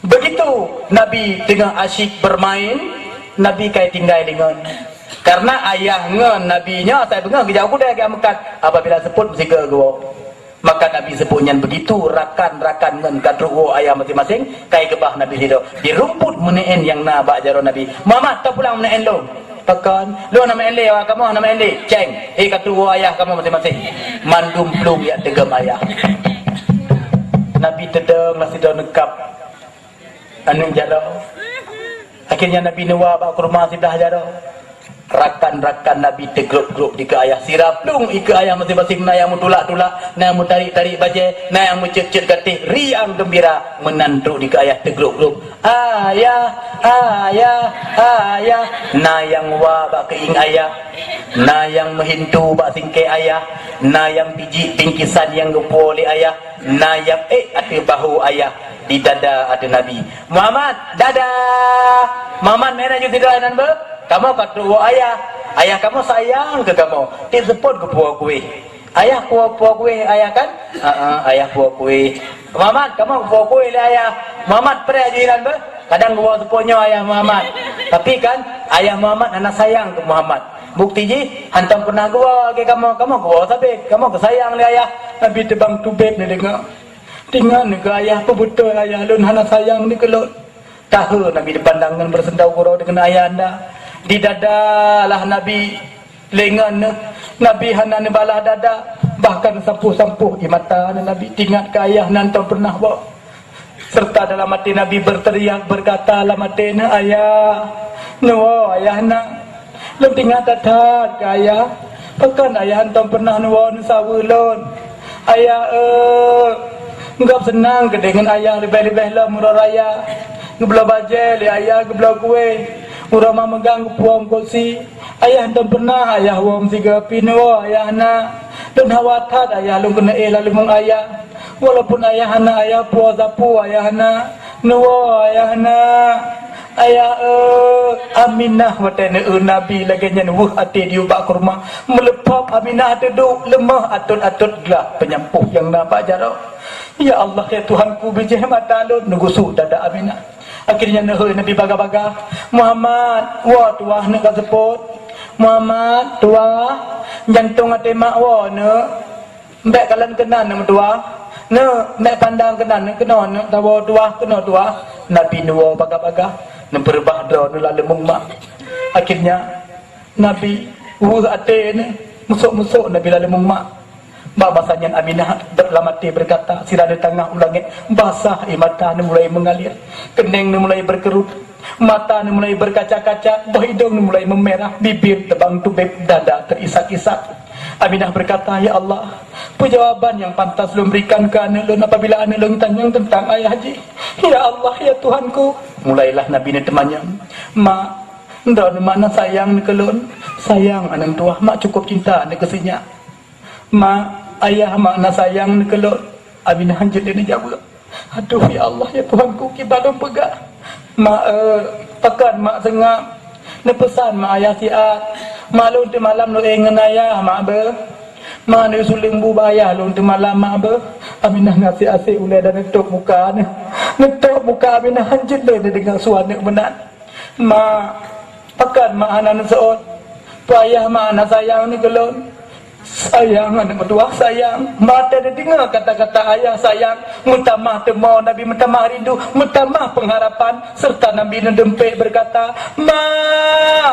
Begitu Nabi teungoh asyik bermain, Nabi kai tinggai lingon. Karena ayah ngon Nabi nyoe asai beungoh geujak u keudè geujak meukat. Apabila seupôt meusigoe geuwoe. Maka Nabi seupôt nyan begitu rakan-rakan ngon ka trok woe ayah maséng-maséng, kai geubah Nabi sidroe. Di rumput meuneuen nyang na bak jaroe Nabi. "Muhammad, ta pulang meuneuen lôn." "Pakon?" "Lôn na meuneuen lé, awak kamoe na meuneuen lé." "Ceng, eh, ka trok woe ayah kamoe maséng-maséng." Mandum plueng jak teugom ayah. Nabi teudong lam sidroe neukab aneuk jaroe. Akhirnya Nabi neuwoe bak keuruma siblah jaroe. Rakan-rakan Nabi teugrup-grup dikeue ayah. Sira plueng ikeue ayah maséng-maséng, na nyang meutulak-tulak, na nyang meutarik-tarik bajèe, na nyang meucet-cet gatéh, riang geumbira meunan trok dikeue ayah teugrup-grup. "Ayah, ayah, ayah." Na nyang wa bak keuieng ayah, na nyang meuhintu bak singkèe ayah, na nyang bijik bingkisan nyang geupuwoe lé ayah, na nyang ék ateueh bahu ayah, di dada ateueh Nabi. "Muhammad, dadah!" "Muhammad, meunan ju sidroe nan beuh? Kamoe ka trok woe ayah. Ayah kamoe sayang keu kamoe. Tiep seupôt geupuwoe kueh." "Ayah puwoe, puwoe kueh ayah kan?" "Heeh, ayah puwoe kueh." "Muhammad, kamoe geupuwoe kueh lé ayah. Muhammad, preh ju inan beuh. Kadang geuwoe seupôt nyoe ayah Muhammad. Tapi kan, ayah Muhammad hana sayang keu Muhammad. Bukti jih, hantom pernah geuwoe lagèe kamoe, kamoe geuwoe sabé. Kamoe geusayang lé ayah." Nabi teubang tubeb neudeungoe. "Tingat neuh keu ayah, peubeutôi ayah lôn hana sayang neuh keu lôn." Tahe Nabi dipandang ngon beureuseundau gurô deungon ayah anda. Di dada lah Nabi. Lé ngon neuh, Nabi hana neubalah dada, bahkan sampôh-sampôh ie mata neuh Nabi teuingat keu ayah nan tom pernah woe. Serta dalam até Nabi berteriak, berkata lam até neuh, "Ayah, neuwoe ayah na." Lôn teuingat that-that keu ayah. Pakon ayah hantom pernah neuwoe neusaweue lôn? Ayah, eh, gob seunang keudeh ngon ayah leubeh-leubeh lom uroe raya. Geubloe bajèe lé ayah, geubloe kueh. Uroe ma meugang geupuwoe kursi. Ayah hantom pernah ayah woe meusigoe pih neuwoe ayah na. Lôn hawa that ayah lôn keuneuk éh lam leumong ayah. Walaupun ayah hana, ayah puwoe sapeue ayah na. Neuwoe ayah na. Ayah, eh, Aminah watèe neueu Nabi lagèe nyan weueh até diyue bak keuruma. Meuleuphob Aminah teuduek, leumoh atot-atot glah peunyampôh nyang na bak jaroe. "Ya Allah, ya Tuhanku, bijèh mata lôn," neugusut dada Aminah. Akhirnya neuhôi Nabi bagah-bagah, "Muhammad, woe tuah neuk ka seupôt. Muhammad, tuah, jantong até mak woe neuk." "Bèk kalon keunan neuk meutuah. Neuk, bèk pandang keunan neuk, keunoe neuk tawoe tuah, keunoe tuah." Nabi neuwoe bagah-bagah, neupeureubah droe neuh lam leumong mak. Akhirnya, Nabi weueh até neuh, meusok-meusok Nabi lam leumong mak. Bak masa nyan Aminah lam até berkata, sira neutangah u langèt, basah ie mata neumulai meungalir, keunèng neumulai beukeurut. Mata neumulai berkaca-kaca, boh idong neumulai meumerah, bibir teubang tubeb, dada teuisak-isak. Aminah berkata, "Ya Allah, peue jawaban nyang pantas lôn berikan keu aneuk lôn apabila aneuk lôn tanyong teuntang ayah jih? Ya Allah, ya Tuhanku!" Mulailah Nabi neuteumanyong, "Mak, droeneuh mak na sayang keu lôn?" "Sayang, aneuk tuah, mak cukup cinta aneuk keu sinyak." "Mak, ayah mak na sayang keu lôn?" Aminah hanjeuet lé neujaweueb. "Aduh, ya Allah, ya Tuhanku, kiban lôn peugah. Mak, eh, pakon mak seungab? Neupeusan mak ayah siat. Mak, lôn teumalam lôn éh ngon ayah, mak beuh. Mak, neusuleueng bu bak ayah lôn teumalam, mak beuh." Aminah ngasek-asek ulèe dan neutôp muka neuh. Neutôp muka Aminah hanjeuet lé neudeungoe su aneuk meunan. "Mak, pakon mak hana neuseuôt? Peue ayah mak hana sayang neuk keu lôn?" "Sayang, aneuk meutuah, sayang." Watèe neudeungoe kata-kata ayah sayang, meutamah teumo Nabi, meutamah rindu, meutamah pengharapan, serta Nabi neudeumpék berkata, "Mak,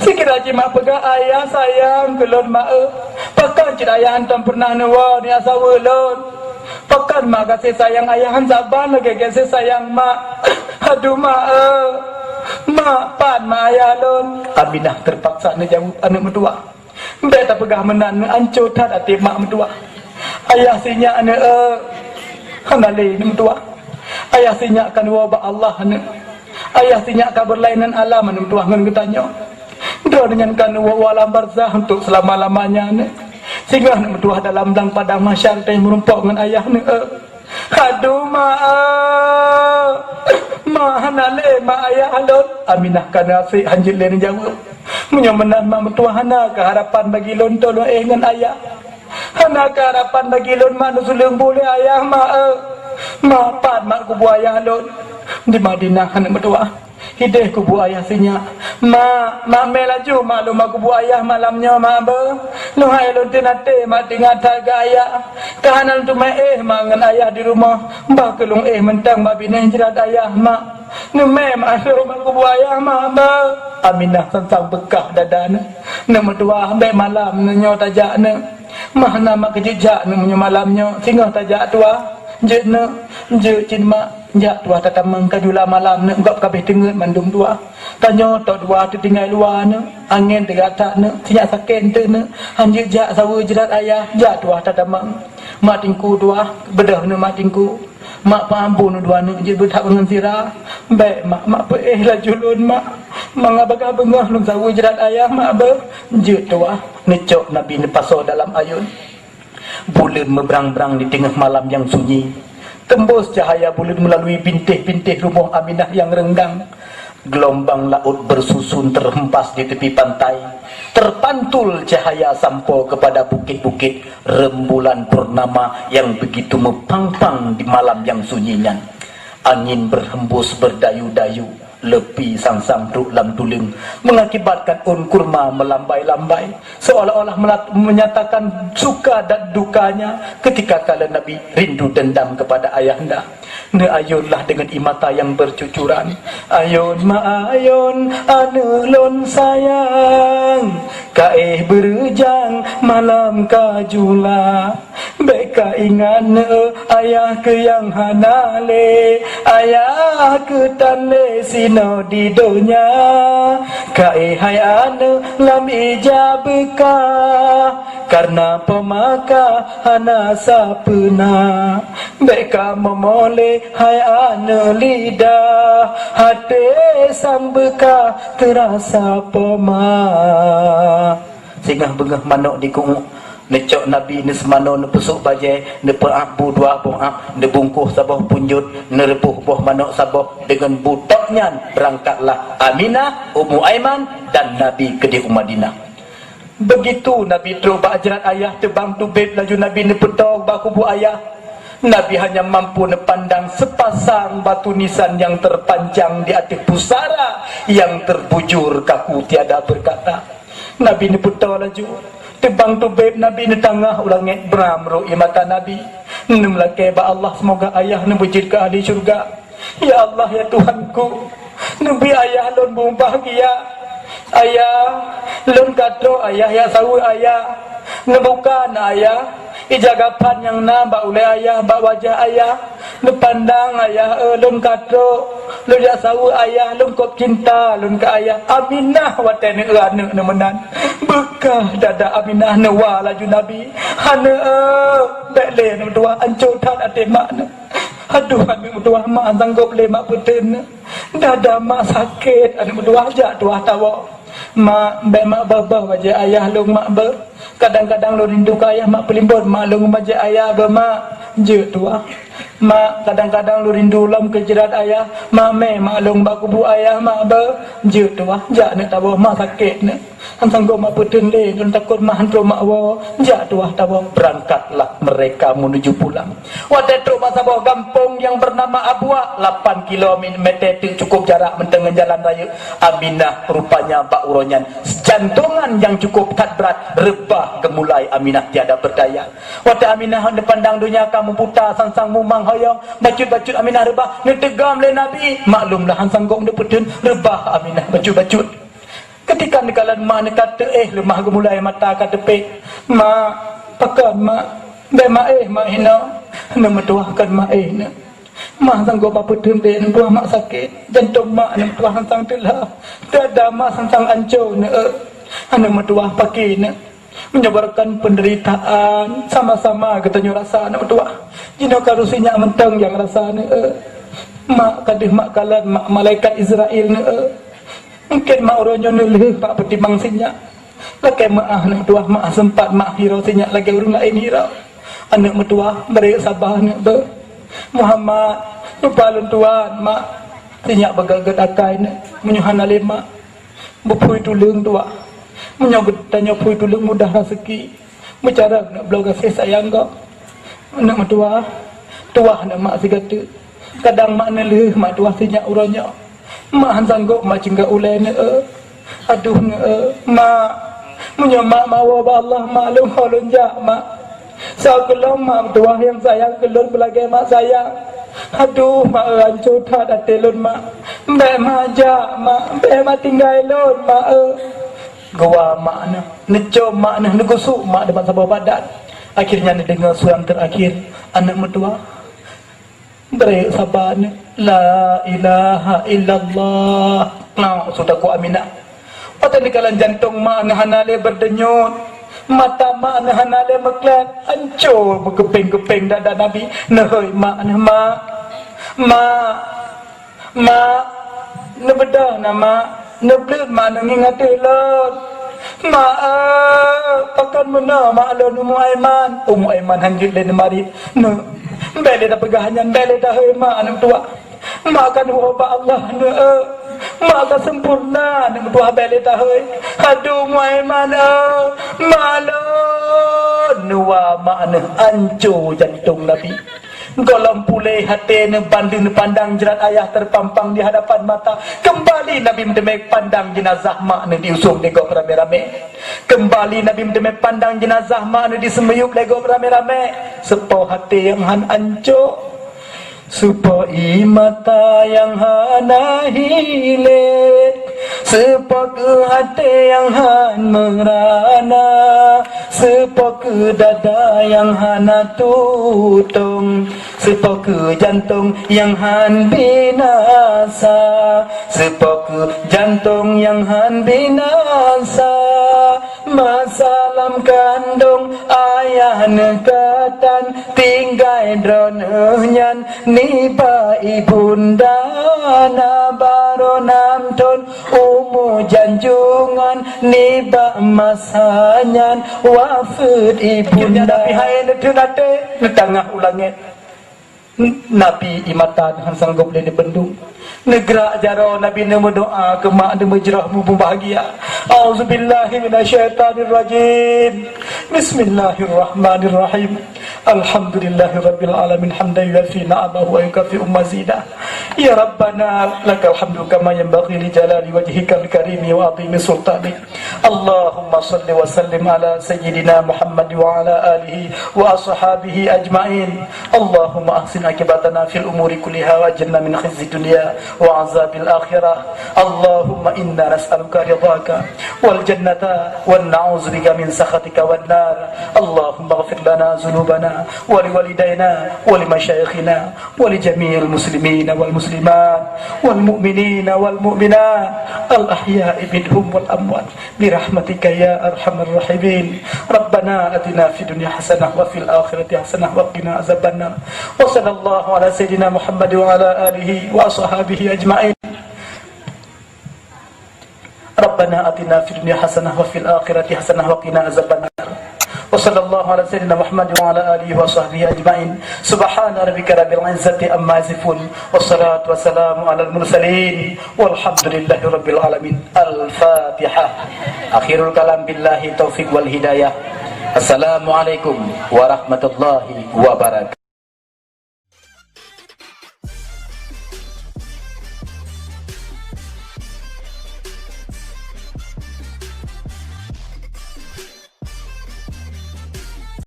sikira jih mak peugah ayah sayang keu lôn, mak, eh. Pakon cit ayah hantom pernah neuwoe neujak saweue lôn? Pakon mak gaséh sayang ayah han saban lagèe gaséh sayang mak? Aduh, mak, eh. Mak, pat mak ayah lôn?" Aminah terpaksa neujaweueb aneuk meutuah. Bèk tapeugah meunan, ancô that até mak meutuah. Ayah sinyak aneuk, eh, hana lé aneuk meutuah. Ayah sinyak ka neuwoe bak Allah aneuk. Ayah sinyak ka beureulah ngon alam aneuk meutuah ngon geutanyoe. Droeneuh nyan ka neuwoe u alam barzakh untuk seulama-lamanya aneuk. Singoh aneuk meutuah dalam blang padang mahsyar teuma meurumpok ngon ayah aneuk, eh. "Aduh, mak, eh. Mak, hana lé mak ayah lôn." Aminah ka neuasèk hanjeuet lé neujaweueb. "Meunyoe meunan mak meutuah hana keuharapan bagi lôn, tolong éh ngon ayah. Hana keuharapan bagi lôn mak, neusuleueng bu lé ayah mak, eh. Mak, pat mak kubu ayah lôn?" Di Madinah aneuk meutuwah, ideh kubu ayah sinyak. Mak, mak mé laju mak lôn bak kubu ayah malam nyoe mak beuh. Lôn hai lôn teunaté mak teuingat that keu ayah. Ka hana lôn teumé éh mak ngon ayah di rumoh. Bah keu lôn éh mantong mak binéh jrat ayah mak. Neumé mak lôn bak kubu ayah mak beuh. Aminah sang-sang beukah dada neuh. Neuk meutuwah bék malam nyoe tajak neuh. Mah na mak keujeuet jak neuh meunyoe malam nyoe singoh tajak tuwah. Jeuet neuh, jeuet cit mak. Jak tuwah tatamong ka jula malam neuk gob ka abéh teungeut mandum tuwah. Tanyoe tok dua teutinggai luwa neuk, angén teugatak neuk, sinyak sakét eunteuk neuk, hanjeuet jak saweue jrat ayah, jak tuwah tatamong. Mak Teungku tuwah, beudôh neuk mak Teungku. Mak peuampu neuk dua neuk jeuet beuthat ngon sira. Bék mak, mak peuéh laju lôn mak. Mangat bagah beungoh lôn saweue jrat ayah mak beuh. Jeuet tuwah, neucok Nabi neupasoe dalam ayôn. Buleuen meubrang-brang di teungoh malam nyang sunyi. Teumbôh cahya buleuen meulalui bintéh-bintéh rumoh Aminah nyang reunggang. Geulumbang laôt beususun teuhempas di teupi pantai. Teupantul cahya sampoe keupada bukét-bukét rembulan purnama nyang beugitu meupang-pang di malam nyang sunyi nyan. Angén beuhembus beudayu-dayu. Leupi sang-sang trok lam tuleueng, meungakibatkan ôn kurma meulambai-lambai, seolah-olah meula-, menyatakan suka dan dukanya ketika kala Nabi rindu dendam kepada ayahanda. Neuayôn lah deungon ie mata nyang beucucuran, "Ayôn, mak ayôn, aneuk lôn sayang, ka éh beureujang malam ka jula." Bék ka ingat neuh ayah keu nyang hana lé, ayah keu tan lé sinoe di donya. Ka éh hai aneuk lam ija beukah, kareuna poma ka hana sapeue na. Bék ka meumolée hai aneuk lidah, até sang beukah teurasa poma. Singoh beungoh manok di kuuek, neucok Nabi neuseumanoe neupeusôk bajée, neupeuab bu dua boh ab, neubungkôh saboh punjot, neureubôh boh manok saboh deungon bu tok nyan beurangkatlah Aminah, Ummu Aiman dan Nabi keudeh u Madinah. Beugitu Nabi trok bak jrat ayah teubang tubéb laju Nabi neupeutoe bak kubu ayah. Nabi hanya mampu neupandang seupasang batu nisan nyang teupancang di ateueh pusara nyang teubujur kaku tiada beukata. Nabi neupeutoe laju. Teubang tubéb Nabi neutangah u langét bram rot ie mata Nabi. Neumeulakée bak Allah seumoga ayah neubeujeuet keu ahli syeuruga. Ya Allah, ya Tuhanku, neubi ayah lôn beubahgia. Ayah, lôn ka trok ayah jak saweue ayah. Neubuka na ayah ija gapan nyang na bak ulée ayah, bak wajah ayah. Neupandang ayah, eh, lôn ka trok, lôn jak saweue ayah, lôn kôb cinta lôn keu ayah. Aminah watée neueu aneuk neumeunan. Beukah dada Aminah neuwa laju Nabi. Aneuk, eh, bék lé aneuk tuha, ancô that até mak neuh. Aduh, aneuk meutuwah, mak han sanggob lé mak peuteun. Dada mak sakét, aneuk meutuwah, jak tuwah tawoe. Mak, bék mak beuh-beuh bajée ayah lôn mak beuh. Kadang-kadang lôn rindu keu ayah mak peulimbot mak lôn bajée ayah beuh mak. Jeuet tuwah. Mak, kadang-kadang lôn rindu lom keu jrat ayah, mak mé mak lôn bak kubu ayah mak beuh. Jeuet tuwah, jak aneuk tawoe, mak sakét aneuk. Han sanggob mak peuteun lé, lôn takot mak han trok mak woe. Jak tuwah tawoe. Berangkatlah mereka menuju pulang. Watée trok bak saboh gampông nyang beunama Abuak, lapan kilometer teuk cukôp jarak mantong ngon jalan rayeuk. Aminah rupanya bak uroe nyan jantongan nyang cukôp that brat reubah geumulai Aminah tiada beudaya. Watée Aminah neupandang donya ka meubuta sang-sang mumang hoyong, bacut-bacut Aminah reubah neuteugom lé Nabi. Maklumlah han sanggob neupeuteun reubah Aminah bacut-bacut. Keutika neukalon mak neuka teuéh leumah geumulai mata ka teupék. Mak, pakon mak? Bék mak éh mak hinoe. Aneuk meutuwah kon mak éh neuh. Mak sanggob bak peuteun lé aneuk meutuwah mak sakét. Jantong mak aneuk meutuwah sang-sang teulah. Dada mak sang-sang ancô neuh. Aneuk meutuwah pakri neuh. Meunyoe barokon peunderitaan sama-sama geutanyoe rasa aneuk meutuwah. Jinoe ka roh sinyak mantong nyang rasa neuh. Mak ka deuh mak kalon mak malaikat Israel neuh. Mungken mak uroe nyoe neulheueh bak peutimang sinyak. Lakée meuáh aneuk meutuwah, mak seumpat mak hiroe sinyak lagée ureuëng laén hiroe. Aneuk meutuwah, bri saba aneuk beuh. Muhammad, lupa lôn tuan, mak. Sinyak beugét-gét akai neuh, meunyoe hana lé mak. Beuphui tuleueng tuwah. Meunyoe geutanyoe phui tuleueng mudah raseuki. Meucarông neuk bloe gaséh sayang gob. Aneuk meutuwah, tuwah neuk mak sigoe teuk. Kadang mak neulheueh, mak tuah sinyak uroe nyoe. Mak han sanggob mak cinggak ulèe neu, eh. Aduh neu, eh. Mak, meunyoe mak meuwoe bak Allah, mak lôn ho lôn jak, mak. Soe keu lôn mak meutuah nyang sayang keu lôn beulagèe mak sayang. Aduh mak, eh, hanco that até lôn mak. Bèk mak jak mak, bèk mak tinggai lôn mak, eh. Geuwa mak neuh, neucom mak neuh, neugusuk mak diban saboh badan. Akhirnya neudeungoe surang teurakhir aneuk meutuah. Bri saba neu, "La ilaha illallah." Nyoe su takue Aminah. Watèe neukalon jantong mak neu hana lé beudeunyut, mata mak neu hana lé meuklét, hanco meukeupeng-keupeng dada Nabi. Neuhôi mak neu, "Mak, mak, mak, neubeudôh na mak." Neubleuet mak neu ngieng ateueh lôn. "Mak, eh, pakon meunoe mak lôn Ummu Aiman?" Ummu Aiman han jeuet lé neumarit. Neu, bèk lé tapeugah nyan, bèk lé tahôi mak aneuk tuah. Mak ka neuwoe bak Allah neu, eh. Mak ka sempurna aneuk tuah, bèk lé tahôi. Aduh Ummu Aiman, eh, mak lôn. Neuwa mak neu, hanco jantong Nabi. Gohlom puléh até neu bandum neupandang jrat ayah teupampang di hadapan mata. Keumbali Nabi meuteumé pandang jeunazah mak neu diusông lé gob ramé-ramé. Keumbali Nabi meuteumé pandang jeunazah mak neu diseumiyueb lé gob ramé-ramé. Soe po até nyang han hanco? Soe po ié mata nyang hana hilék? Soe po keuh até nyang han meurana? Soe po keuh dada nyang hana tutông? Soe po keuh jantong nyang han binasa? Soe po keuh jantong nyang han binasa? Masa lam kandông ayah neu ka tan, tinggai droeneuh nyan nibak ibunda na barô nam thôn. Umu janjungan nibak masa nyan wafeuet ibunda. Nabi hai neutheun até, neutangah u langét. Nabi ié mata han sanggob lé neubendung. Neugrak jaroe Nabi neumeudoa keu mak neumeujroh mubahgia. A'udzubillahi minasyaitonirrajim. Bismillahirrahmanirrahim. Alhamdulillahirabbil alamin, hamdan yuwafi ni'amahu wa yukafi'u mazidah. Ya Rabbana, lakal hamdu kama yanbaghi li jalali wajhikal karimi wa azimi sultanik. Allahumma shalli wa sallim ala sayyidina Muhammad wa ala alihi wa ashabihi ajma'in. Allahumma ahsin aqibatana fil umuri kulliha wa ajirna min khizyid dunya wa azabil akhirah. Allahumma inna nas'aluka ridhaka wal jannata wa na'udzubika min sakhatika wan nar. Allahumma ighfir lana dzunubana wa liwalidaina wa limasyayikhina wa li jami'il muslimina wal muslimat wal mu'minina wal mu'minat al ahya'i minhum wal amwat bi rahmatika ya arhamar rahimin. Rabbana atina fid dunya hasanah wa fil akhirati hasanah wa qina azabannar. Wa sallallahu ala sayyidina Muhammad wa ala alihi wa ashabihi ajma'in. Rabbana atina fid dunya hasanah wa fil akhirati hasanah wa qina azabannar. Wa sallallahu ala sayyidina Muhammad wa ala alihi wa sahbihi ajma'in. Subhana rabbika rabbil izzati amma yasifun. Wassalatu wassalamu alal mursalin. Walhamdulillahi rabbil alamin. Al-Fatihah. Akhirul kalam, billahi taufiq wal hidayah. Assalamualaikum warahmatullahi wabarakatuh.